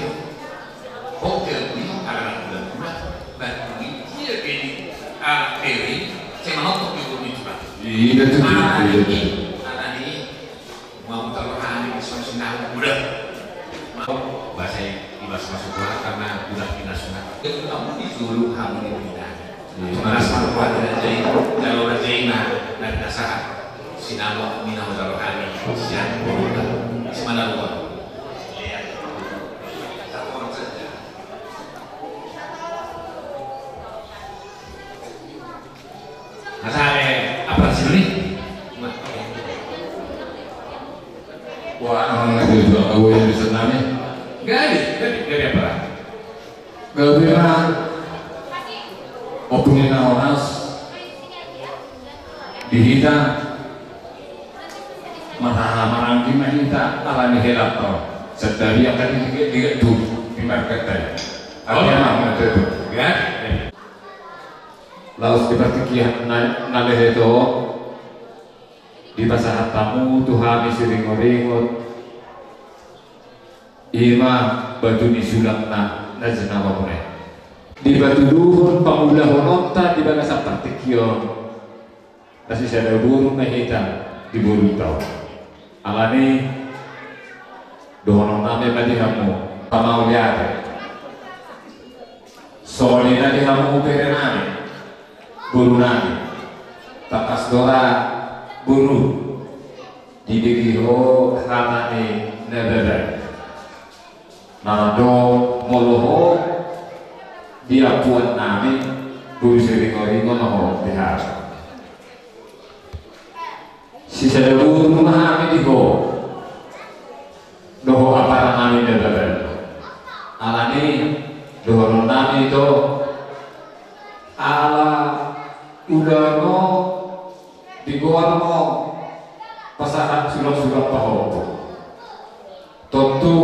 Oke, ini anak muda-muda. Batu ini dia kiri. Ah, kiri. Saya mau untuk ibu ini juga. Iya, betul, betul, betul. Anak ini. Mau taruh hari di sini, udah. Mau bahasa, bahasa masuk karena udah pindah sunat. Itu kamu di dulu, kamu di pindah. Iya. Cuma rasa kuat dan jadi, kalau rezeki mah, dan dasar. Sinama, mina, taruh hari. Siap, udah. Semana luar. Lihat. Satu orang saja. Asal, eh, apa sih ini? Wah, nang na itu juga kau yang bisa nami. Gari, gari, gari apa? Gari na. Opening na horas. Di hita. Marhaha maranggi ma hita alani hela to. Sedari akan digeget-geget tu di market tadi. Artinya mah itu. Ya. Laos di partingkian na, na lehe to. Dipasahat hamu tu hami siringot-ringot. Ima batu ni sulangna na jinawamuna. Dipatuduhon pangulahononta di bagasan partingkian. Asi sada boru ma hita di borunta on. Alani dohonon nami ma di hamu, pamauliate. Songon i ma di hamu bere nami, boru nami. Tangkas do ra boru. Dibege ho hata ni Nababan. Na mandok molo ho di ampuan nami, boru siringot-ringot ma ho di hami. Sisada boru ma hami di ho. Dohot ampara nami Nababan. Alani dohonon nami do ala ulaon on digoar ma pasahat sulang-sulang pahompu. Tontu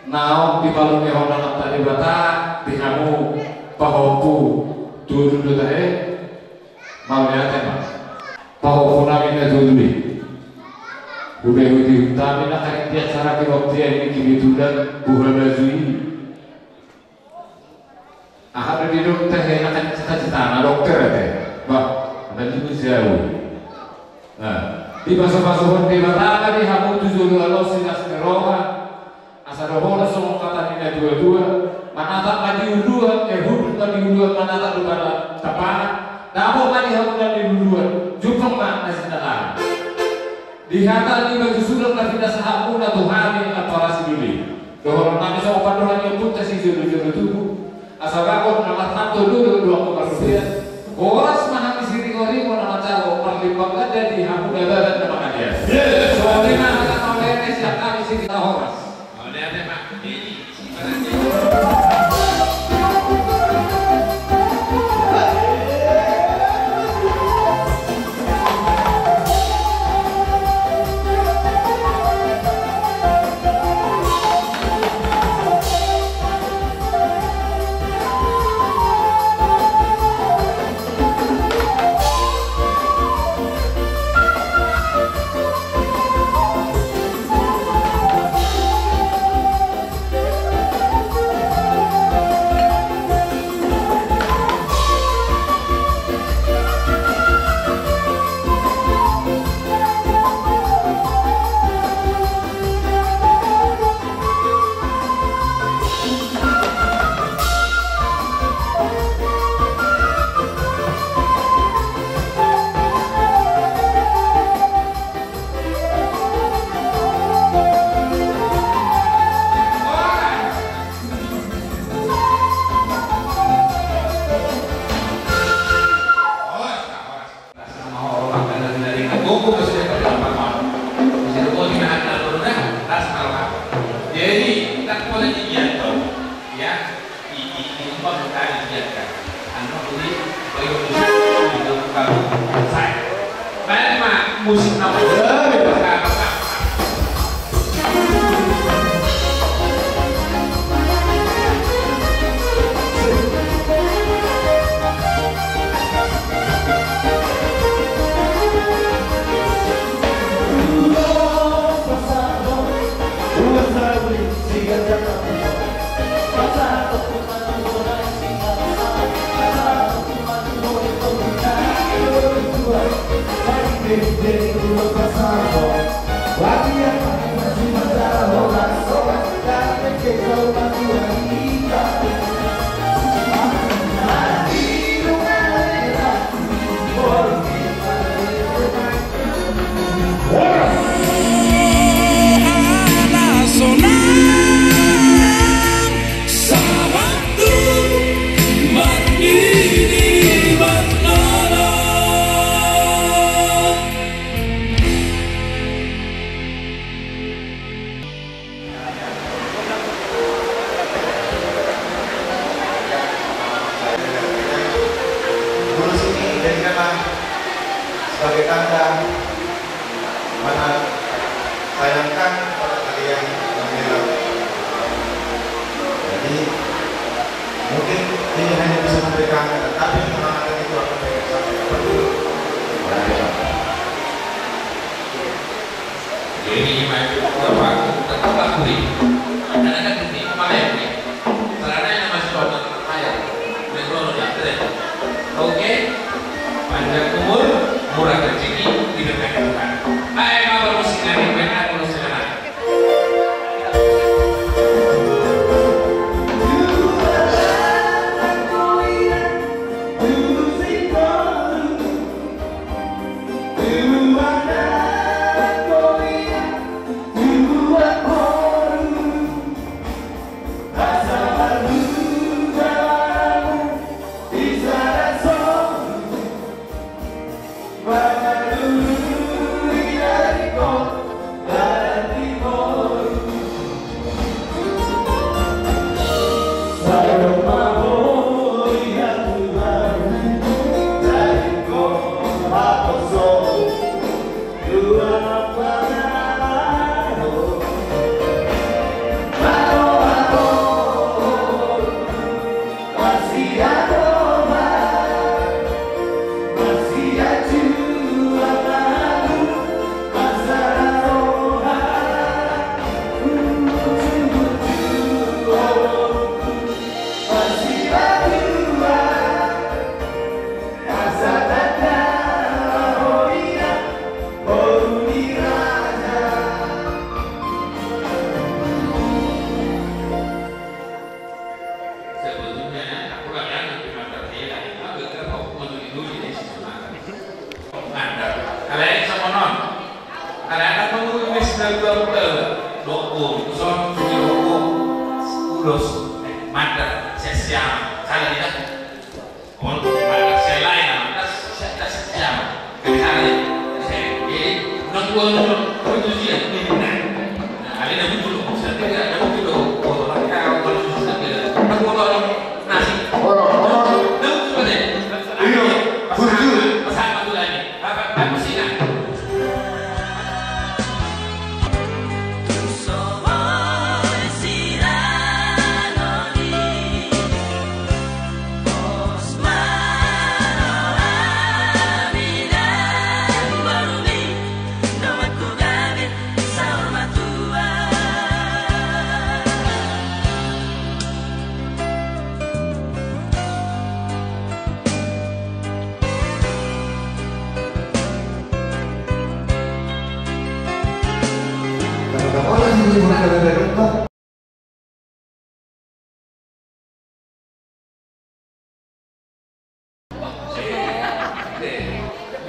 naung dipalumehon Amanta Debata di hamu pahompu, tolu do tahe. Mauliate ma pahompu nami na tolu i. Hubehu di huta nami na karing di acara kebaktian i kebetulan buha baju i. Aha do didok tahe na kan cita-citana dokter ate. Bah, na juga jauh. Nah, dipasupasu Debata ma di hamu tu joloan on silas ni roha. Asa dohonon songon hata ni na tua-tua, manatap ma di uluan, eh, hundul ma di uluan, manatap do pada tapangan. Dapot ma di hamu na niluluan, jumpang ma na sitalahan. Di hata ni batu sulang na pinasahatmuna tu hami ampara sidoli. Dohonon nami songon pandohan ni ompunta sijolo-jolo tubu. Asa bagot na martanto do do angka marrobean. Horas ma hami siringot-ringot na manjalo parlimbang ganda di hamu Nababan na mangalean. Songon i ma hata mauliate sian hami siringot-ringot, horas. Jadi, tak boleh dibiarkan. Ya, i, i, i, bukan tadi dibiarkan. Anu, ini, bayu musik, ini bukan saya. Baik, Mak, musik apa? Ya, ya. Sebagai tanda mana sayangkan pada kalian yang meninggal. Jadi, mungkin ini hanya bisa memberikan, tapi pengamatan itu akan banyak sampai kapan dulu. Jadi, ini mah, apa, tetap akui. Karena kan ini, apa ya, ini? Karena yang masih pada saya, yang belum ada, oke? Panjang umur, murah rezeki, diberkahi Tuhan. Baik, apa musik lagi? Baik, apa musik lagi? Sebetulnya, aku lagi anu di mata dia, aku gak mau menduduki di sini. Mantap. Kalau yang sama non, kalau ada penghuni Mister Global, dukung, kosong, dukung, ulos, eh, mantap, sia-sia, salah tidak?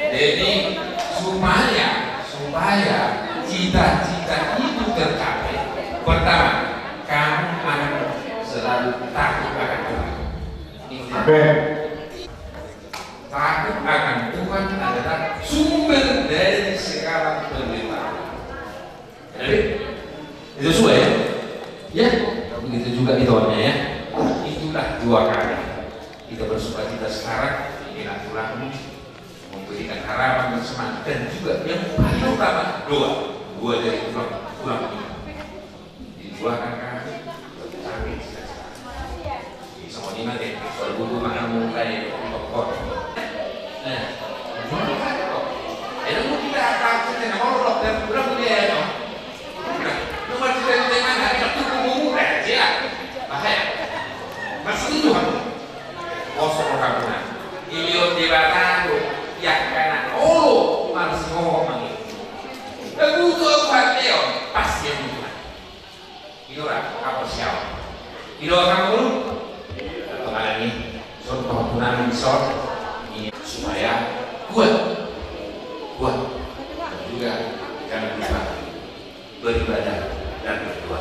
Jadi, supaya, supaya cita-cita itu tercapai, pertama, kamu akan selalu takut akan Tuhan. Amin. Takut akan Tuhan adalah sumber dari segala penderitaan. Jadi, itu sesuai, ya? Ya, begitu juga di tahunnya, ya. Itulah dua kali kita bersukacita sekarang, inilah tulangmu, memberikan harapan dan semangat, dan juga yang paling utama, doa. Doa dari tulang, tulang ini. Di dua kakak, kami. Songon i ma te, molo butuh makanan mulai di toko. Nah, dulu kan kok. Jadi lu kita akan kita ngomong dan kurang dia ya, no? Nah, lu masih dari mana? Ada tuh buku, eh, siap. Bahaya. Masih itu, Bang. Kosong orang benar. Ilion Debata tu, ya, karena olo, masih Idora, apa siapa? Idora kamu? Atau kalian ini? Suruh kamu pulang di sor. Ini supaya kuat. Kuat. Dan juga jangan lupa beribadah dan berdoa.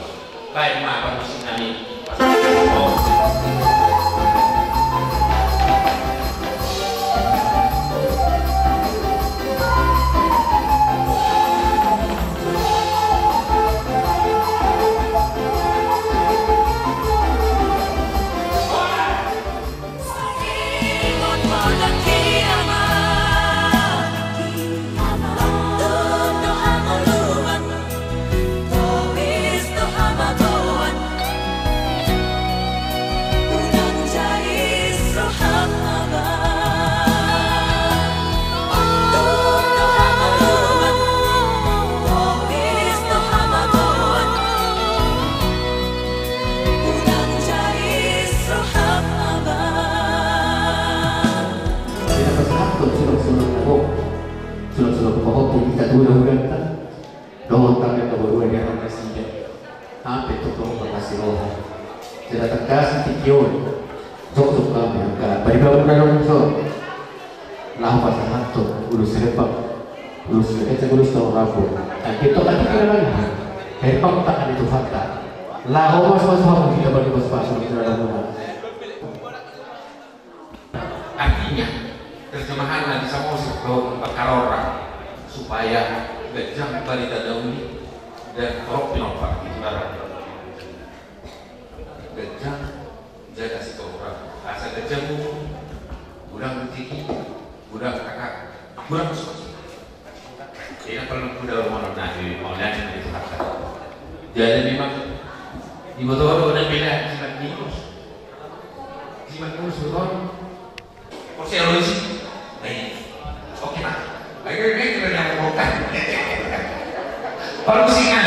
Baik, maaf, musik kami. Ina pasahathon surat-surat na gok, surat-surat pahompung hita tu hulahulanta, dohot tangan na borua di anak nasida. Hape tongtong marlas ni roha. Jala tangkas di tingki on, jokjok hami angka paribangunan on so. Laho pasahathon ulos rembang, ulos rembang, ulos na rambu. Anggiat tongtong hami na mangido rembang tangan ni Tuhanta. Laho mamasu-masu hamu hita bagi pasu-pasu di dalam rumah. Artinya, terjemahanna di Samosir, bahwa memperkarora supaya ganjang barita na uli dan torop pinompar di jumara. Ganjang jaga sitorop, asa ganjang umur, godang rezeki, godang angka, godang suksma. Ina paling muda rumah nona di mau nanya di Tuhan. Jadi memang di motor ada beda jimat minus. Jimat minus betul. Oke, Pak. Baik, baik, kita nyambung. Permusikan.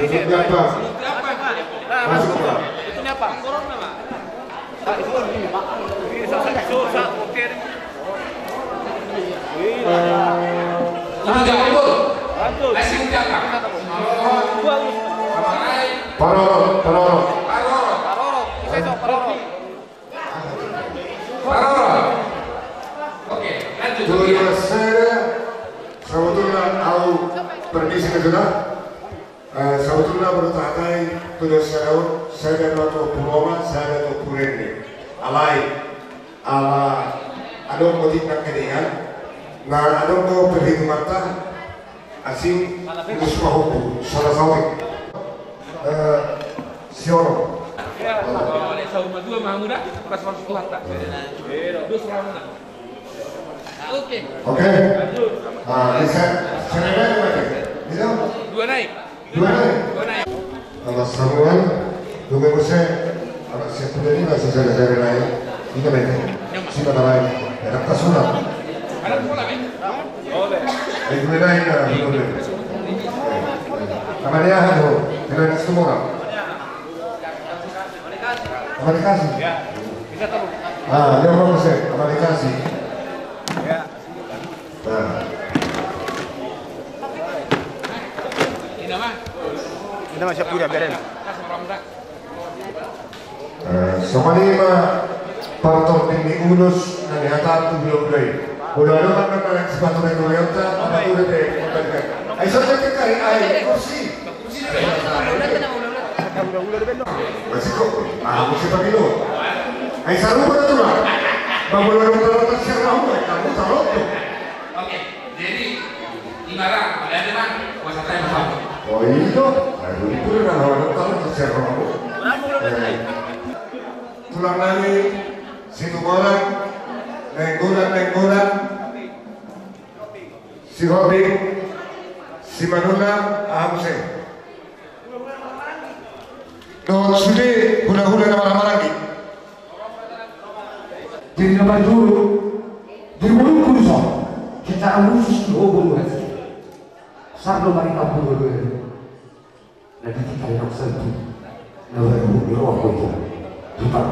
Masuk, Pak. Masuk, Pak. Parorot, parorot. Parorot. Oke, lanjut. Sebetulna au permisi ke sudah. Eh, sebetulna baru tahatai tu dosa daun, sada dua tu puroma, sada tu purende. Alai, ala adong botik nang kedengan, na adong do perhitungan ta, asing, terus pahompu, salah sawit. Eh, sioro. Oke. Oke. Ah, bisa. Saya naik lagi. Bisa? Dua naik. Dua naik. Dua naik. Anak Samuel, dua minggu saya, anak saya punya ini masih saya saya naik. Ini naik. Sini naik. Enak tak sunat. Ada pula, men. Boleh. Eh, dua naik, ya, dua naik. Sama dia, aduh, tidak ada semua. Sama dikasih. Ya. Ah, dia mau saya, sama dikasih. Ya. Nah. Ini masih punya beren. Eh, songon i ma partor ni ulos na nihataon tu bulan-bulan i. Molo adong angka na sipatu na nurionta, apa tu de pe. Ai so jadi kari ai kursi. Masih kok, ah, kursi pamilo. Ai sarupa na tulang. Bang molo adong tarotan sian rahu, kamu tarotan. Oke, jadi ibarat ada mah kuasa saya besar. Oh iya, aduh itu udah lawan tarotan sian rahu. Eh, tulang nami, Situmorang, Nainggolan, Nainggolan, Sihombing, Simanula, aha muse. Dohot sude hulahula na marhahamaranggi. Jadi na parjolo, di ngolungku dison, secara khusus di ho boru hasi. Sar do marita boru. Na di tingki na salpu na baru di roha ho itu. Di par,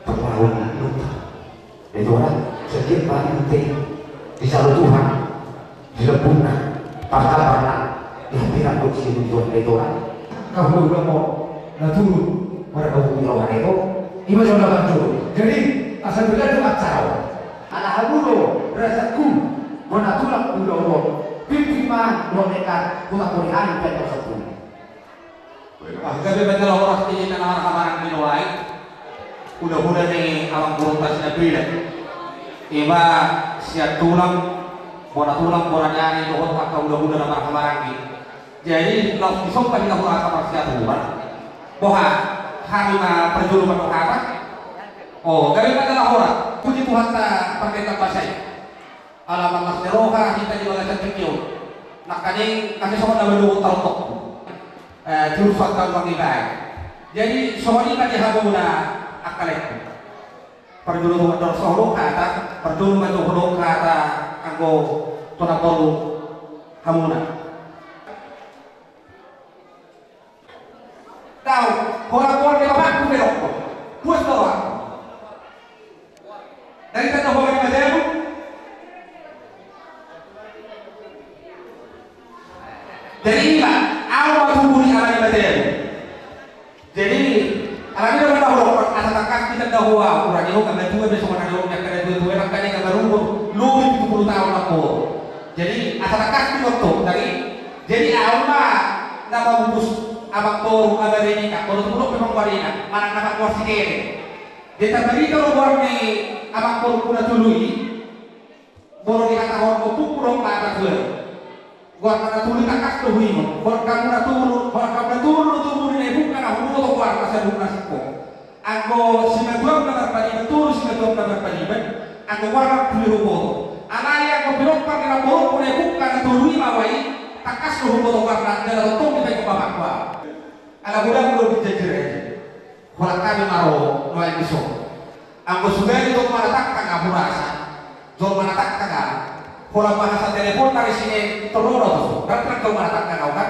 parmaun lupa. Itu orang setiap hari itu disalo Tuhan, dilebur na, partabar na, dihampir aku di sini Tuhan, itu orang. Kau udah mau na turun, pada kau di roha itu. Ima jauh dapat turun. Jadi asal belajar acara. Ala hamu do rajaku, bona tulang ulo-ulo, pimpin ma dohot nekat, kota kori hari pen osok pun. Ah, gabe bendera horas di na marhahamaranggi do ai. Hulahula ni amang boru ta si na pila. Ima sian tulang, bona tulang, bona ni ari dohot angka hulahula na marhahamaranggi. Jadi laos disomba hita hurasa parsiaturan. Boha, hami ma parjolo ma do hata. Oh, gabe ma dalan horas. Puji Tuhanta pardenggan basa i. Ala marlas ni roha hita di bagasan tingki on. Nangkaning ate songon na manogot tarotok. Eh, jurus hata mangibai. Jadi songon i ma di hamuna angka laengku. Parjolo ma jo hudok hata, parjolo ma jo hudok hata anggo tu na boru hamuna. Tau, holan-holan ni bapakku pe dokkon. Puas do aku. Dari tanda holan ni bapakmu. Jadi ima, au ma tubu ni ama ni bapakmu. Jadi, alani do na hudok, asa tangkas di tanda ho au, urani ho, angka tua be songon na hudok, angka tua-tua, angka na marumur lobi pitu pulu taon nangkin. Jadi, asa tangkas di waktu, tadi, jadi, au ma na mamupus amang boru, amang boru ni, na boru tu pulu pe amang boru ni, manang na mamupus si kere. Jadi, tabarita do goar ni amang boru ku na tolu i, molo dihatahon ompungku do, mata suai. Goar na tolu i tangkas do huingot. Goar hamu na tolu, goar hamu na tolu do tubu ni na ibukka na huboto goarna saluhutna singkop. Anggo simatuam na marpaniban, tolu simatuam na marpaniban. Anggo goarna tolu i huboto. Alai anggo pinompar ni namborungku na ibukka na tolu i ma au i, tangkas do huboto goarna, jala tongtong dipaingot bapakku au. Ala godang do ginjang jera i. Holan hami ma ro nuaeng dison. Anggo sugari jolma na tangkang au hurasa. Jolma na tangkang au. Holan ma hasa telepon na ri sini torona tu so. Kan kan jolma na tangkang au kan.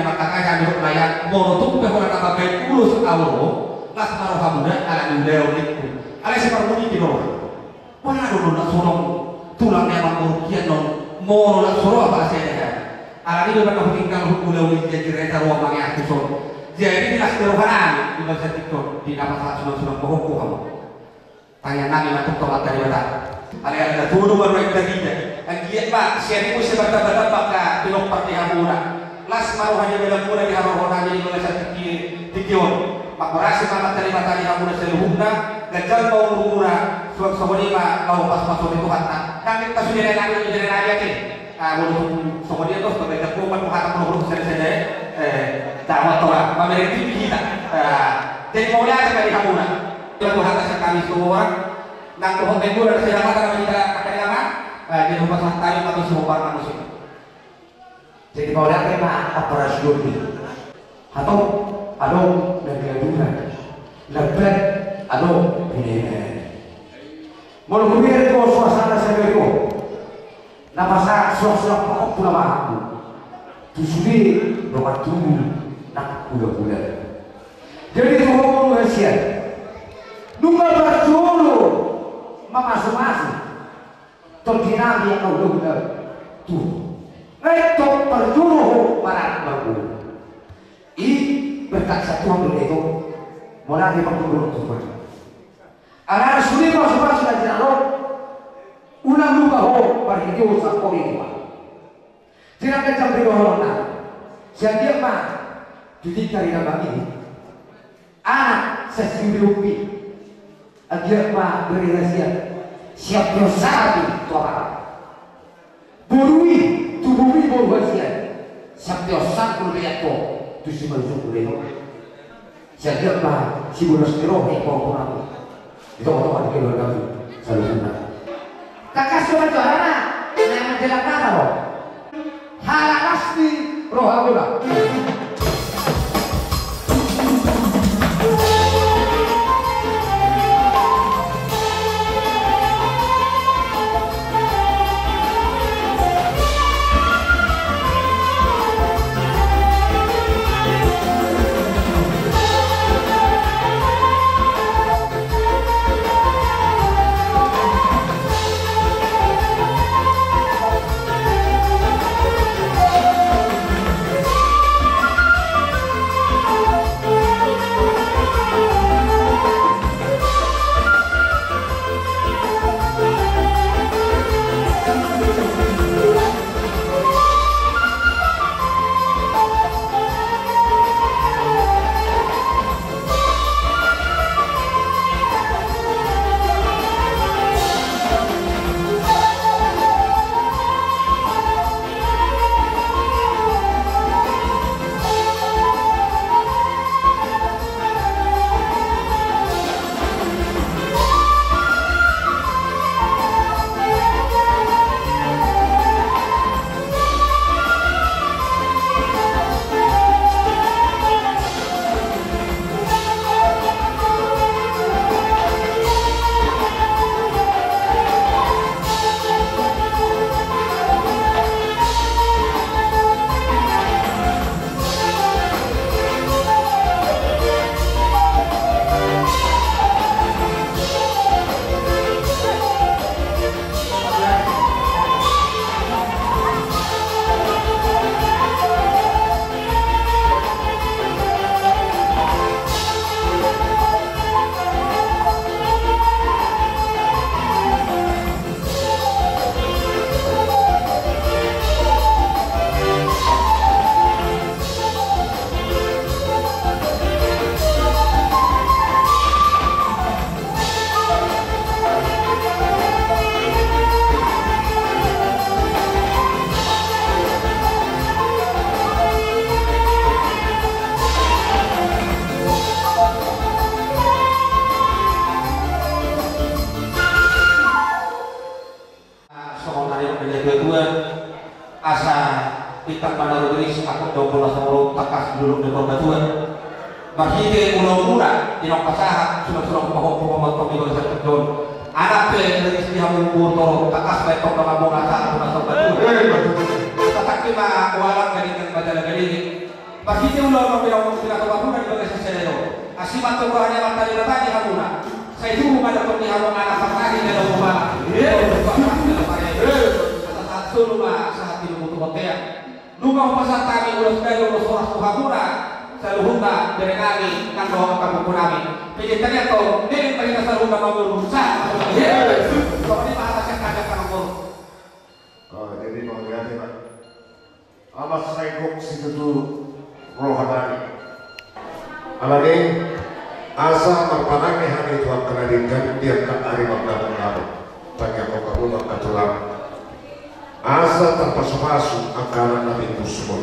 na mangkatai hami dohot lae, molo tung pe holan na mambahen ulos au ro, las ma rohamuna ala ni ulaon ningku. Alai sai marbunyi do roha. Pola do na songon tulang ni amangboru hian on, molo las roha pala sai denggan. Alani do na hutinggalhon ulaon i, jadi reta roha mangeak tuson. Jadi di las ni roha nami di bangsa tiktok di na pasahat sunan-sunan bohongku hamu. Tangiang nami ma tu Amanta Debata. Alai ala na tudu ma roha i tarida. Anggiat ma sian i muse martamba-tamba angka pinompar ni hamuna. Las ma roha ni dalanmuna di haroro nami di bagasan tingki, tingki on. Mangkorasi ma Amanta Debata di hamuna saluhutna. Ganjang ma umurmuna. Suang songon i ma laho pasupasu ni Tuhanta. Nang di tasude nai nami di dalan nami ate. Ah, molo tung songon i do, sebagai jago ma Tuhanta molo tung sada-sada. Eh, dapat tora. Mamereng tingki hita. Ah, jadi mauliate ma di hamuna. Tuhan, Tuhan, kasih kami semua orang. Nang dohot minggu dan segala macam kita akan lama. Eh, di rumah sakit kami, kami semua orang manusia. Jadi, mauliate ma ampara sujud ni. Hatop adong na gaduhan. Lambat adong pinaiman. Molo huria do suasana sadari on. Na pasahat suang-suang pahompu na mahambu. Tu sude do mantubu nang hula-hula. Jadi tu ho boru hasian. Nunga parjolo mamasu-masu. Tondi nami angka hula-hula. Tu. Ngai tong parjolo ho marat marguru. I berkat satu ambil itu. Mona di pangkubur tu. Alana sude pasu-pasu na jinalo. Unang lupa ho marhitehon sangkori dua. Tidak kejam di dohononna. Sian dia ma. Tuti kari na bagi. Anak sasiuri umpi. Anggiat ma bere hasian. Siap dosa tu apa. Boru i, tu boru i boru hasian. Siap dosa kul beriak ko. Tu si manusuk bere. Siap dia ma si bolas ni roha i ko. Itu otomatis keluarga tu. Saluhutna. Tangkas do manjuarana, na manjelang nama ro. Halalas ni roha bola. Singkat do, bolas molo tangkas dulu di Purbatua. Marhite ulaonmuna di na pasahat, sulang-sulang pahompu pamantong di bagasan tingki on. Anak pe na disi di hamu boru, tangkas baen tong donganmuna sahat tu na Purbatua. Asa tangki ma ualang gading, gading ma jala gading. Marhite ulaon on pe na pinatupa muna di bagasan sadari on. Asi ma tong roha ni Amanta Debata di hamuna. Sai tubu ma dohonon ni hamu anak parnahi jala upa. Asa sahat solu ma sahat di lubu tu bontean. Nunga hupasahat hami ulos gajah ulos horas tu hamuna saluhutna, bere nami nang dohot angka puppu nami. Pede tadi atau nilai tadi saluhutna mangolu sa. Songon i ma hata sian hami angka mangolu. Oh, jadi mau ganti, Pak. Amat sai gok situtu roha nami. Alani, asa marpanangi hami tu angka na denggan di angka ari marnamung-namung. Tangiangkon hamu ma angka tulang. Asa tarpasu-pasu angka anak na pinusmon.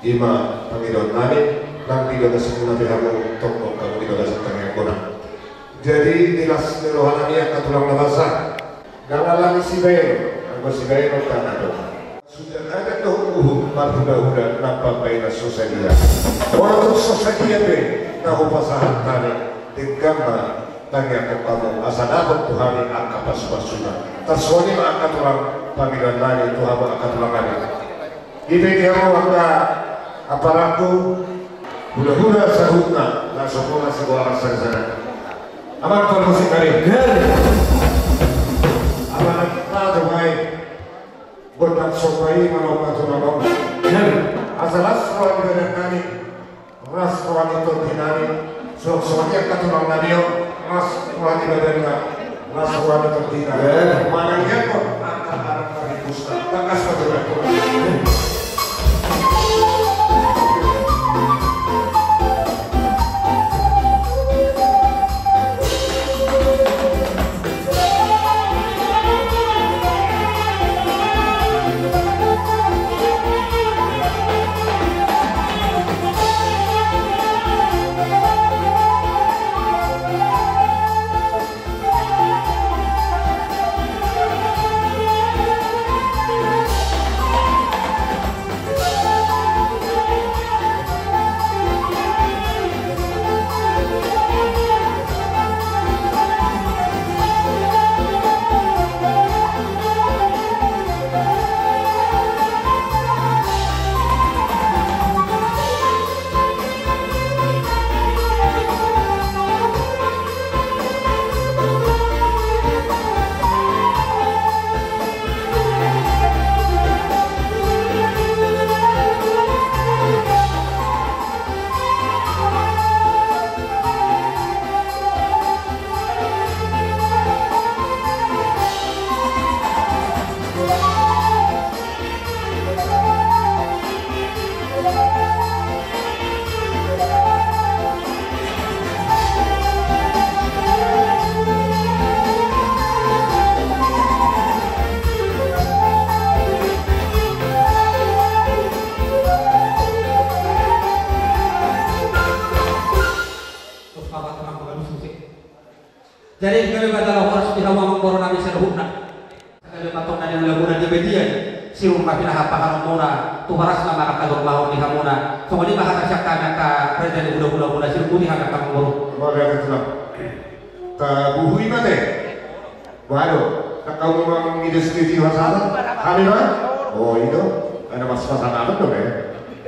I ma pangidoan nami, nang di bagasan na pe hamu tongtong hamu di bagasan tangiangkon. Jadi, di las ni roha nami angka tulang na basa. Dang alani sibaenon, anggo sibaenon dang adong. Suda adat dohot uhum marhula-hula na pambaenan so sadia. Molo tung so sadia pe na hupasahat hami, denggan ma tangiangkon hamu asa dapot tu hami angka pasu-pasuna. Tarsongon i ma angka tulang pangidoan nami tu hamu angka tulang nami. Di pe di hamu angka aparangku, hula-hula saluhutna, na so pola sigoaran sada-sada. Amang parmusik nami. Amang na kita tu mai. Gondang somba i molo patunaon. Asa las roha ni badan nami. Las roha ni tondi nami. Songon i angka tulang nami on. Las roha ni badanna. Las roha ni tondina. Manangiangkon angka anak nami. Tangkas ma tu. Jadi, gabe ma jala horas di hamu amangboru nami saluhutna. Gabe ma tong na niula muna di media, sirur ma pinahan-pahanonmuna, tu horas na manang hajolmaon di hamuna. Songon i ma hata sian hami angka raja ni hula-hulamuna, sirur pudi hami angka amangboru. Tabuhui ma te. Waduh, tak kau memang ngides ke jiwa sana? Hami ma? Oh, i do. Ada mas pasangan do be.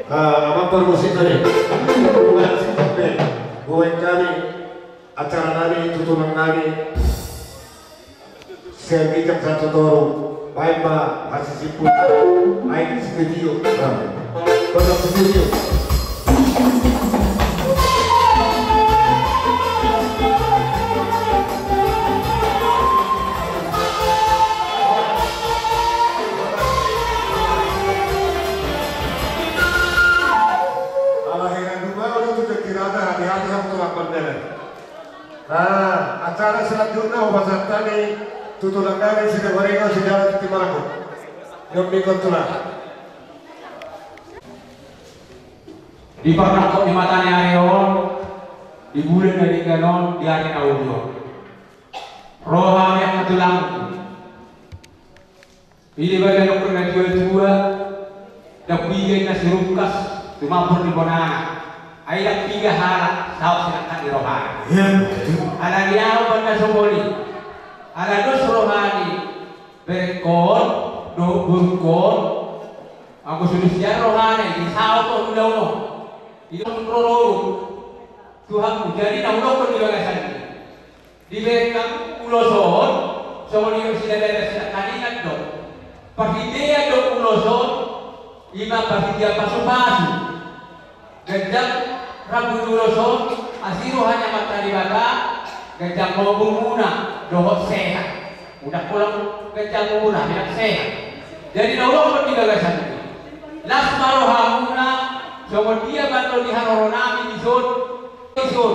Amang parmusik nami. Buat kami. Acara nami, tutulan nami. Sian ginjang sahat tu toru, baen ma hasisimpul. Aek studio. Nah. Gondang studio. Ala heran duma, udah tu jadi rata, hati-hati hamu tulang pandelan. Nah, acara selanjutna hupasahat hami tu tulang nami Sidahoringo, Sidahoringo, Sidahoringo. Nyombingkon tulang. Di parnangkok ni mata ni ari on, di bulan na denggan on, di ari na uli on. Ro hami angka tulangku. Pidi badan nangkin na tua-tua, Ndang piga inna si Rungkas, tumampak ni bonana. Ai ndang piga halak, saut sinangkap ni rohana. Alani aha umbahen na songon i? Ala dos roha ni berengkon dohot borungkon. Anggo so dos sian rohana i, saut on ulaon on. Ida on rorou Tuhanmu. Jadi na hudokkon di bagasan i, dibereng hamu ulos on, songon i do sidadada sinangkaningan do. Parhitean do ulos on, i ma parhitean pasupasu. Ganjang rambu ni ulos on, asi roha ni Amanta Debata, ganjang lambungmuna dohot sehat. Unang pola ganjang umur, hami nang sehat. Jadi na hudokkon di bagasan i, las ma rohamuna, songon dia mantong di haroronami dison, dison.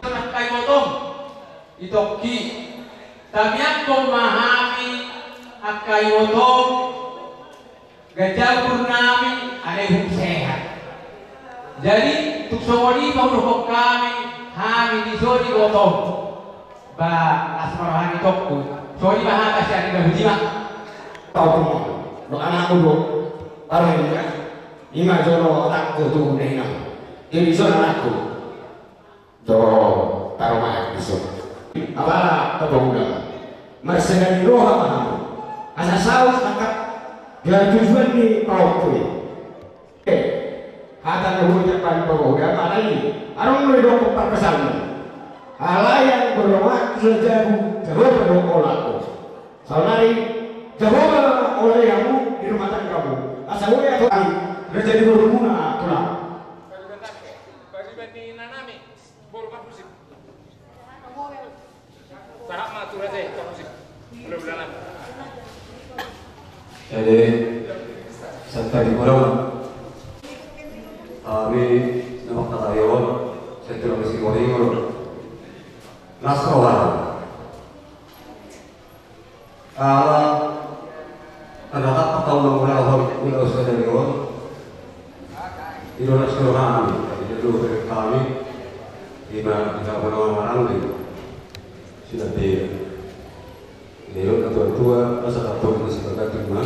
Angka ibotom, itongki, tamiangkon ma hami angka ibotom, ganjang umurnami, alai hum sehat. Jadi tung songon i ma hudokkon hami, hami dison ibotom. Ba las ma roha ni itongku. Songon i ma hata sian i, ba boti ma. Tau tu, do anakku do. Baru ini kan. I ma jolo anakku tu, na inang. Jadi dison anakku. Do, tarumaen dison. Apala, tabo uda. Marsegani roha ma hamu. Asa saut angka, gabe tujuan ni pahompu i. Eh, hata na huucap paling pahompu i, apala i. Adong do didokkon parpesanna. Alai anggo dongan tu sajabu, jabu do olatmu. Saonari, jabu ma olai hamu di rumah tanggamu. Asa uli atau ai, na jadi borumuna tulang. Boru Parhusip. Sahat ma tu raja i, Parhusip. Mudah-mudahan. Jadi, santai di kolam. Kami, nama kata Yon, saya tulang di Sikoringo. Nasrohan. Ala, tanda tanda tau mangulahon, ulaon sadari on. I do las ni rohami, i do bereng hami, i ma, i ma bona marang di. Sinambela. I do na tua-tua, asa tapol na sibagat i ma.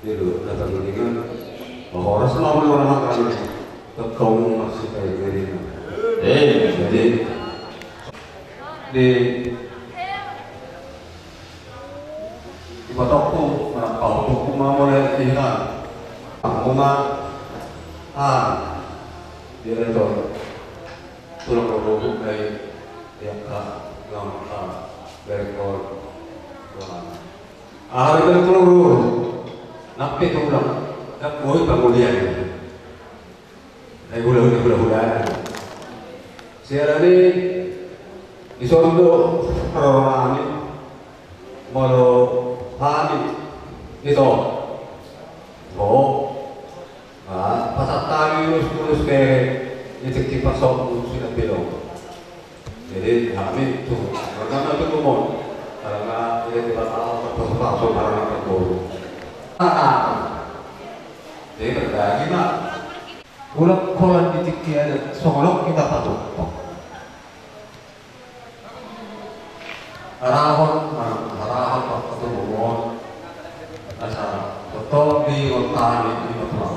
I do na tanggungan. Horas ma muna marang di. Tongtong masih kayak gini. Eh, jadi. Di Di patokku, manang pahompu ma mole di hinan. Pahompu ma, ah, dia itu. Tulang rorobuk dari, ya, ka, yang, ka, dari kol, tulang. Ah, dari tulang rorobuk. Nape tulang? Nak koi pangulian. Ai hula-hula, hula-hula. Siala ni, dison do parorongani, molo hami, ito. Bo. Ah, pasahat hami ulos-ulos bere, di tingki pasok ulos sinambela on. Jadi, hami tu, karena tu kumon, karena dia tidak tahu, pasahat-pasahat, karena terguru. Ah, ah. Jadi, berdaging, Mak. Ulang holan di tingki adat, songon on hita patupa. Harahon, harahon, harahon, asa, betul di Wonta ni, di Wonta.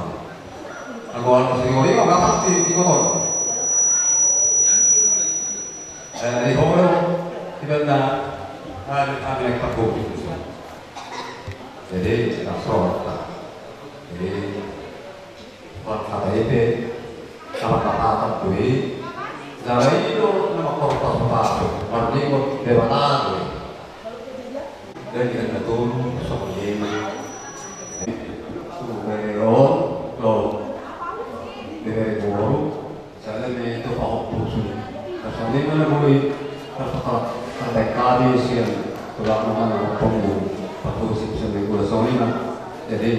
Anggo anu si Ori, nggak pasti di Kotor. Eh, di Holo, di Banda, ada, ada yang tergolong. Jadi, kita sorot, Pak. Jadi, Hata i pe, salah patatan tu i, jala i do na mangkorhon pasu-pasu, marningot Debata do i. Jadi kan na tolu, songon i ma. Tu bere on, lo, bere boru, jala i ma tu pahompu sude. Songon i ma na boi, tarbaen hami sian, tulang ma na pahompu, pahompu sian minggu songon i ma. Jadi,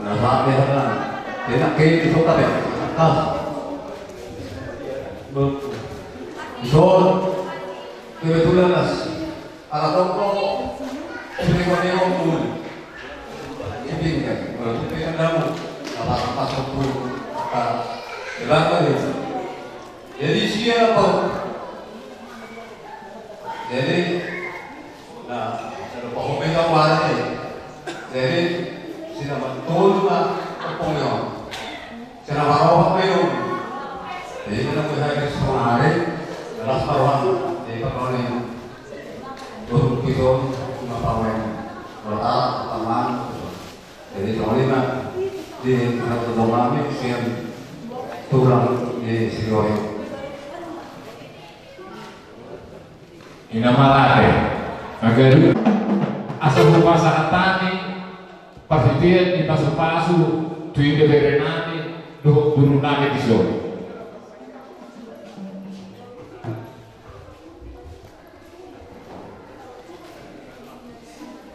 Nah, saat dia kata, dia nak ke itu suka deh. Tas. Dison, kebetulan las. Ala toko, sini kau dia ngomong. Ipin kan, kalau ipin kan damu. Apa, apa, sopun. Apa, jelas kan itu. Jadi siapa? Jadi, na, sada pahompu i ma. Jadi, sina ma, Tolu ma ompung i on. Sena barohak ma i on. Jadi kita mulai hari sonari, jelas barohak, jadi pakai untuk pisau, lima pawai. Kalau tak, teman. Jadi songon i ma di satu domamin sian tulang di Sidoarjo. Ina marate, agaru, asa hupasahat hami parhitean ni pasupasu tu ida berenami dohot gurunami dison.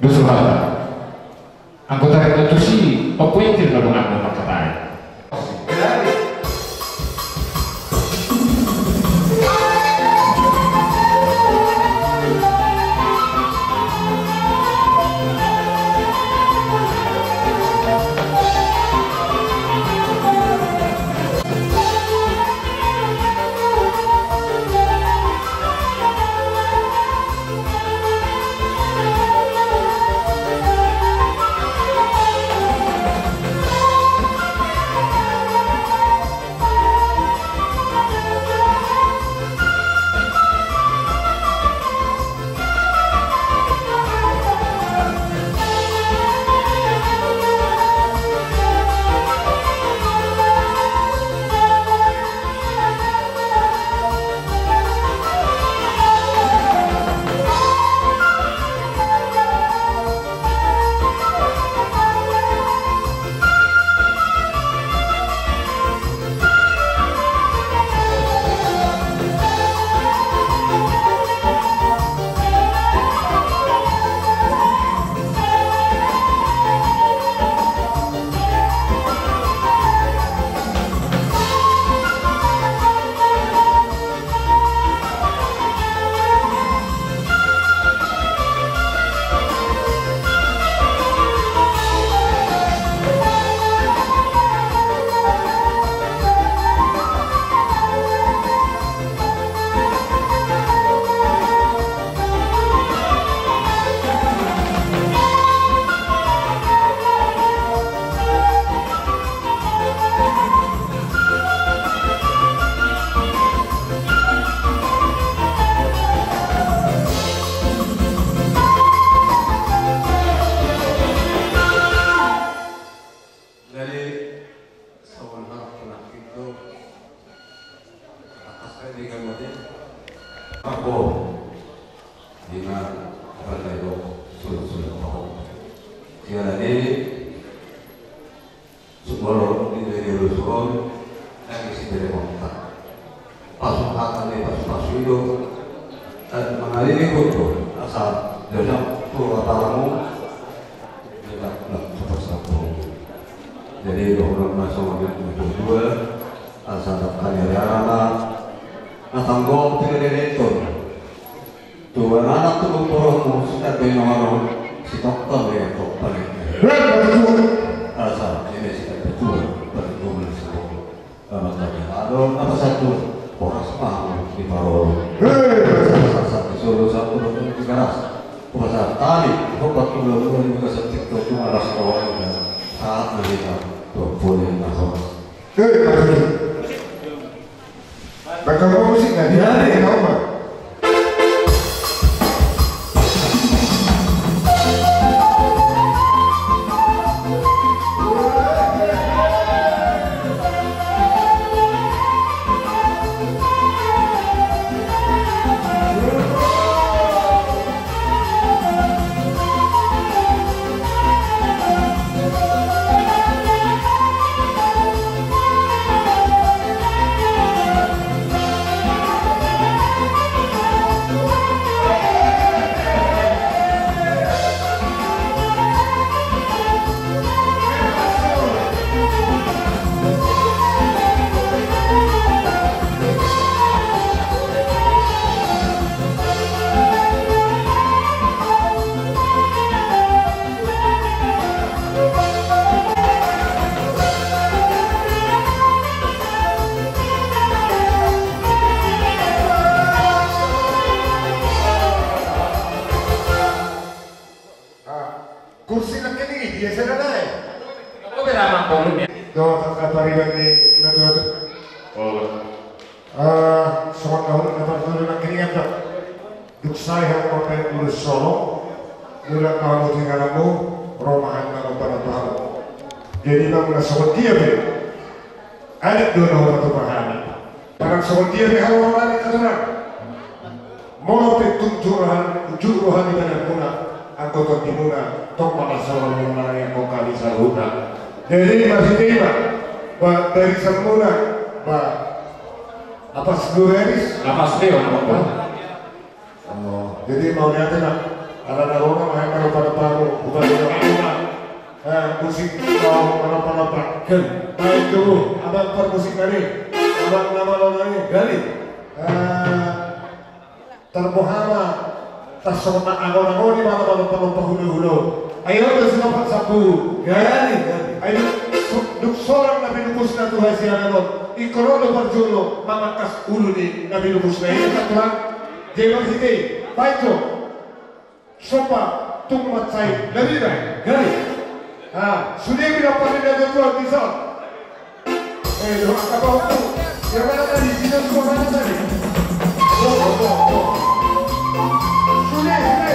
Dos rohanta. Anggo taringot tusi, pakuentil ma donganmu mangkatai. Jadi, sawan harap pernah itu, atas saya di gambarnya. Apa? Di mana? Apa lagi? Sulut-sulut tahu. Siapa lagi? Sumorong di Deli Rusuhon, lagi si Deli Monta. Pasu hata ni pasu-pasu itu, dan mengaliri kutu, asal jajak tu aparamu, jajak nak cepat satu. Jadi, dohonon masuk dengan kutu dua, asal dapat hanya diarah lah. Nah, tanggung tiga dari itu. Tuan anak tu boru mu, sitongtong dia tu paling. Asa ini sitongtong paling gomel sabo. Amat tadi ado apa satu? Boras mau di parol. Sasa sasa solo satu di garas. Boras tadi opat puluh dua di garas tiktok tu aras kawan. Saat mereka tu boleh masuk. Bakal mau musik nggak? Iya, iya. Tahu nggak? Angka pariban ni natuatua. Olo. Eh, songon na hurang na parjolo nangkiningan do. Dung sae hamu mambahen ulos solo, mulak ma hamu tu ingananmu, ro ma hami manompanompa hamu. Jadi, molo songon dia pe, adat do na hupatupa hami. Manang songon dia pe hamu manang katurang. Molo pe tung jur roha, jur roha ni badanmuna, anggo tondimuna, tong ma na soro muna nangkin hami saluhutna. Jadi, marhite i ma, ba, barisanmuna, ba, Apas Gloreris? Apas Leo, nama. Oh, jadi mauliate ma. Ala na ro ma, hami manompanompa hamu, hupatupa hamu ma. Eh, musik, oh, manompanompa. Kan. Baik, tubu, abang parmusik nami. Abang na malo nami. Gari. Eh, tarboha ma. Tarsongon na angon-angon i ma manompanompa hulahula. Ai on do sinopat sampu. Gari, gari. Ai dung, dung sorang na pinupusna tu hasiangan on. Ingkon on do parjolo mamangkas ulu ni na pinupusna i, kan, tulang? Jadi marhite i, baik jo. Somba, tung mansai, na binahen, gari. Ah, sude pe na paling na tuan dison. Eh, dohot apa tu? Yang mana tadi? Sini semua mana tadi? Tuh, tuh, tuh, tuh. Sude, sude.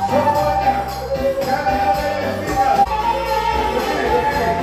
Semuanya. Jangan ada yang tinggal. Berdiri, berdiri.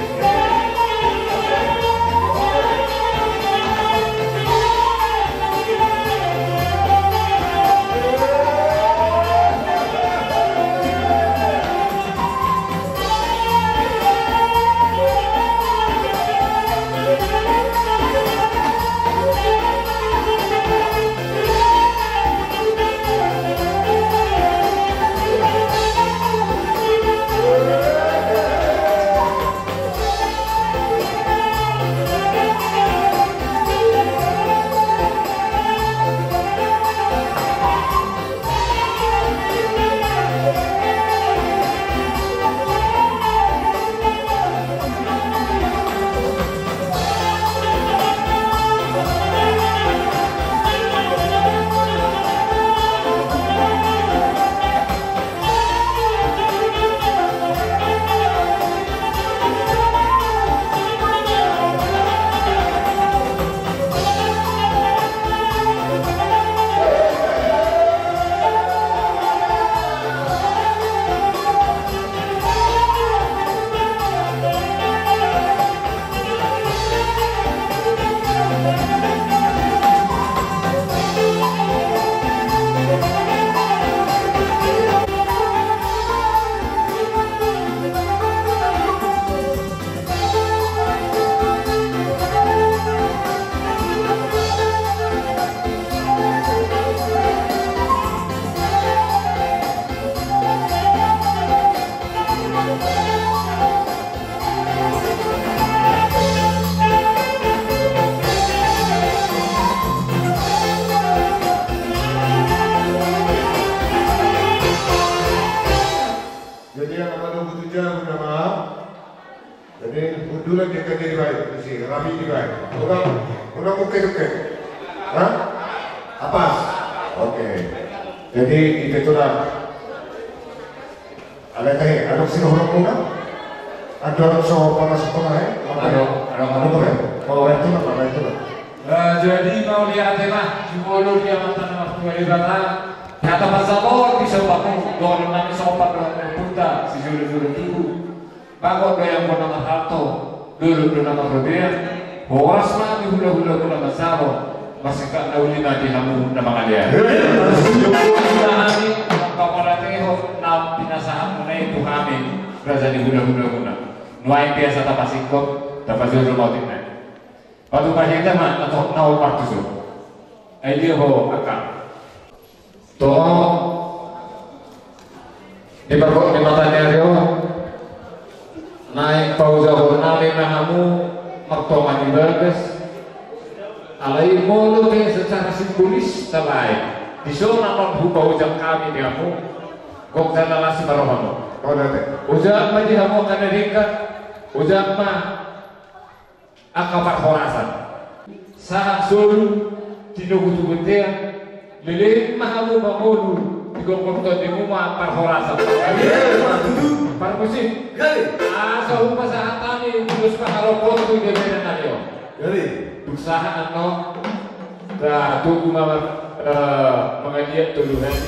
Jadi, yang nama dua puluh tujuh, nama Jadi, undulan dia kan jadi baik, isi, rapi di baik. Unang, unang oke, oke. Hah? Apas? Oke. Jadi, itu tu lah. Ada teh, ada sih orang muda? Ada orang so panas apa, eh? Ada, ada orang muda, ya? Oh, itu lah, itu lah. Eh, jadi, mauliate ma, jumolo di amanta na martua Debata. Hata pasahat di sopaku, dohot nami sopat dohot ompunta, sijolo-jolo tubu. Bagot do i anggo na marhalto, dolok do na marrobean, horas ma di hula-hula muna manjalo, marsingkat na uli ma di hamu na mangalean. Jumolo ma hami mangkapolatehon na pinasahat muna i tu hami, raja ni hula-hula muna. Nuaeng pe asa tapasingkop, tapajolo ma otik nai. Patupa hita ma na to-, na opat tuson. Ai dia ho, angka. Tong, di pargok ni mata ni ari on, naeng paujahon nami ma hamu martonga ni bagas, alai molo pe secara simbolis, alai dison annon hupaujak hami di hamu, gok jala las ma rohamu. Ojak ma di hamu angka na denggan, ojak ma angka parhorasan. Sahat solu, tinogu tu bontean, leleng ma hamu mangolu, Gokhon tondimu ma parhorasan. Parmusik. Asa hupasahat hami ulos pangaropon tu dia beda na dia. Tung sahat annon. Tunggu ma, eh, mangaliat tolu hali.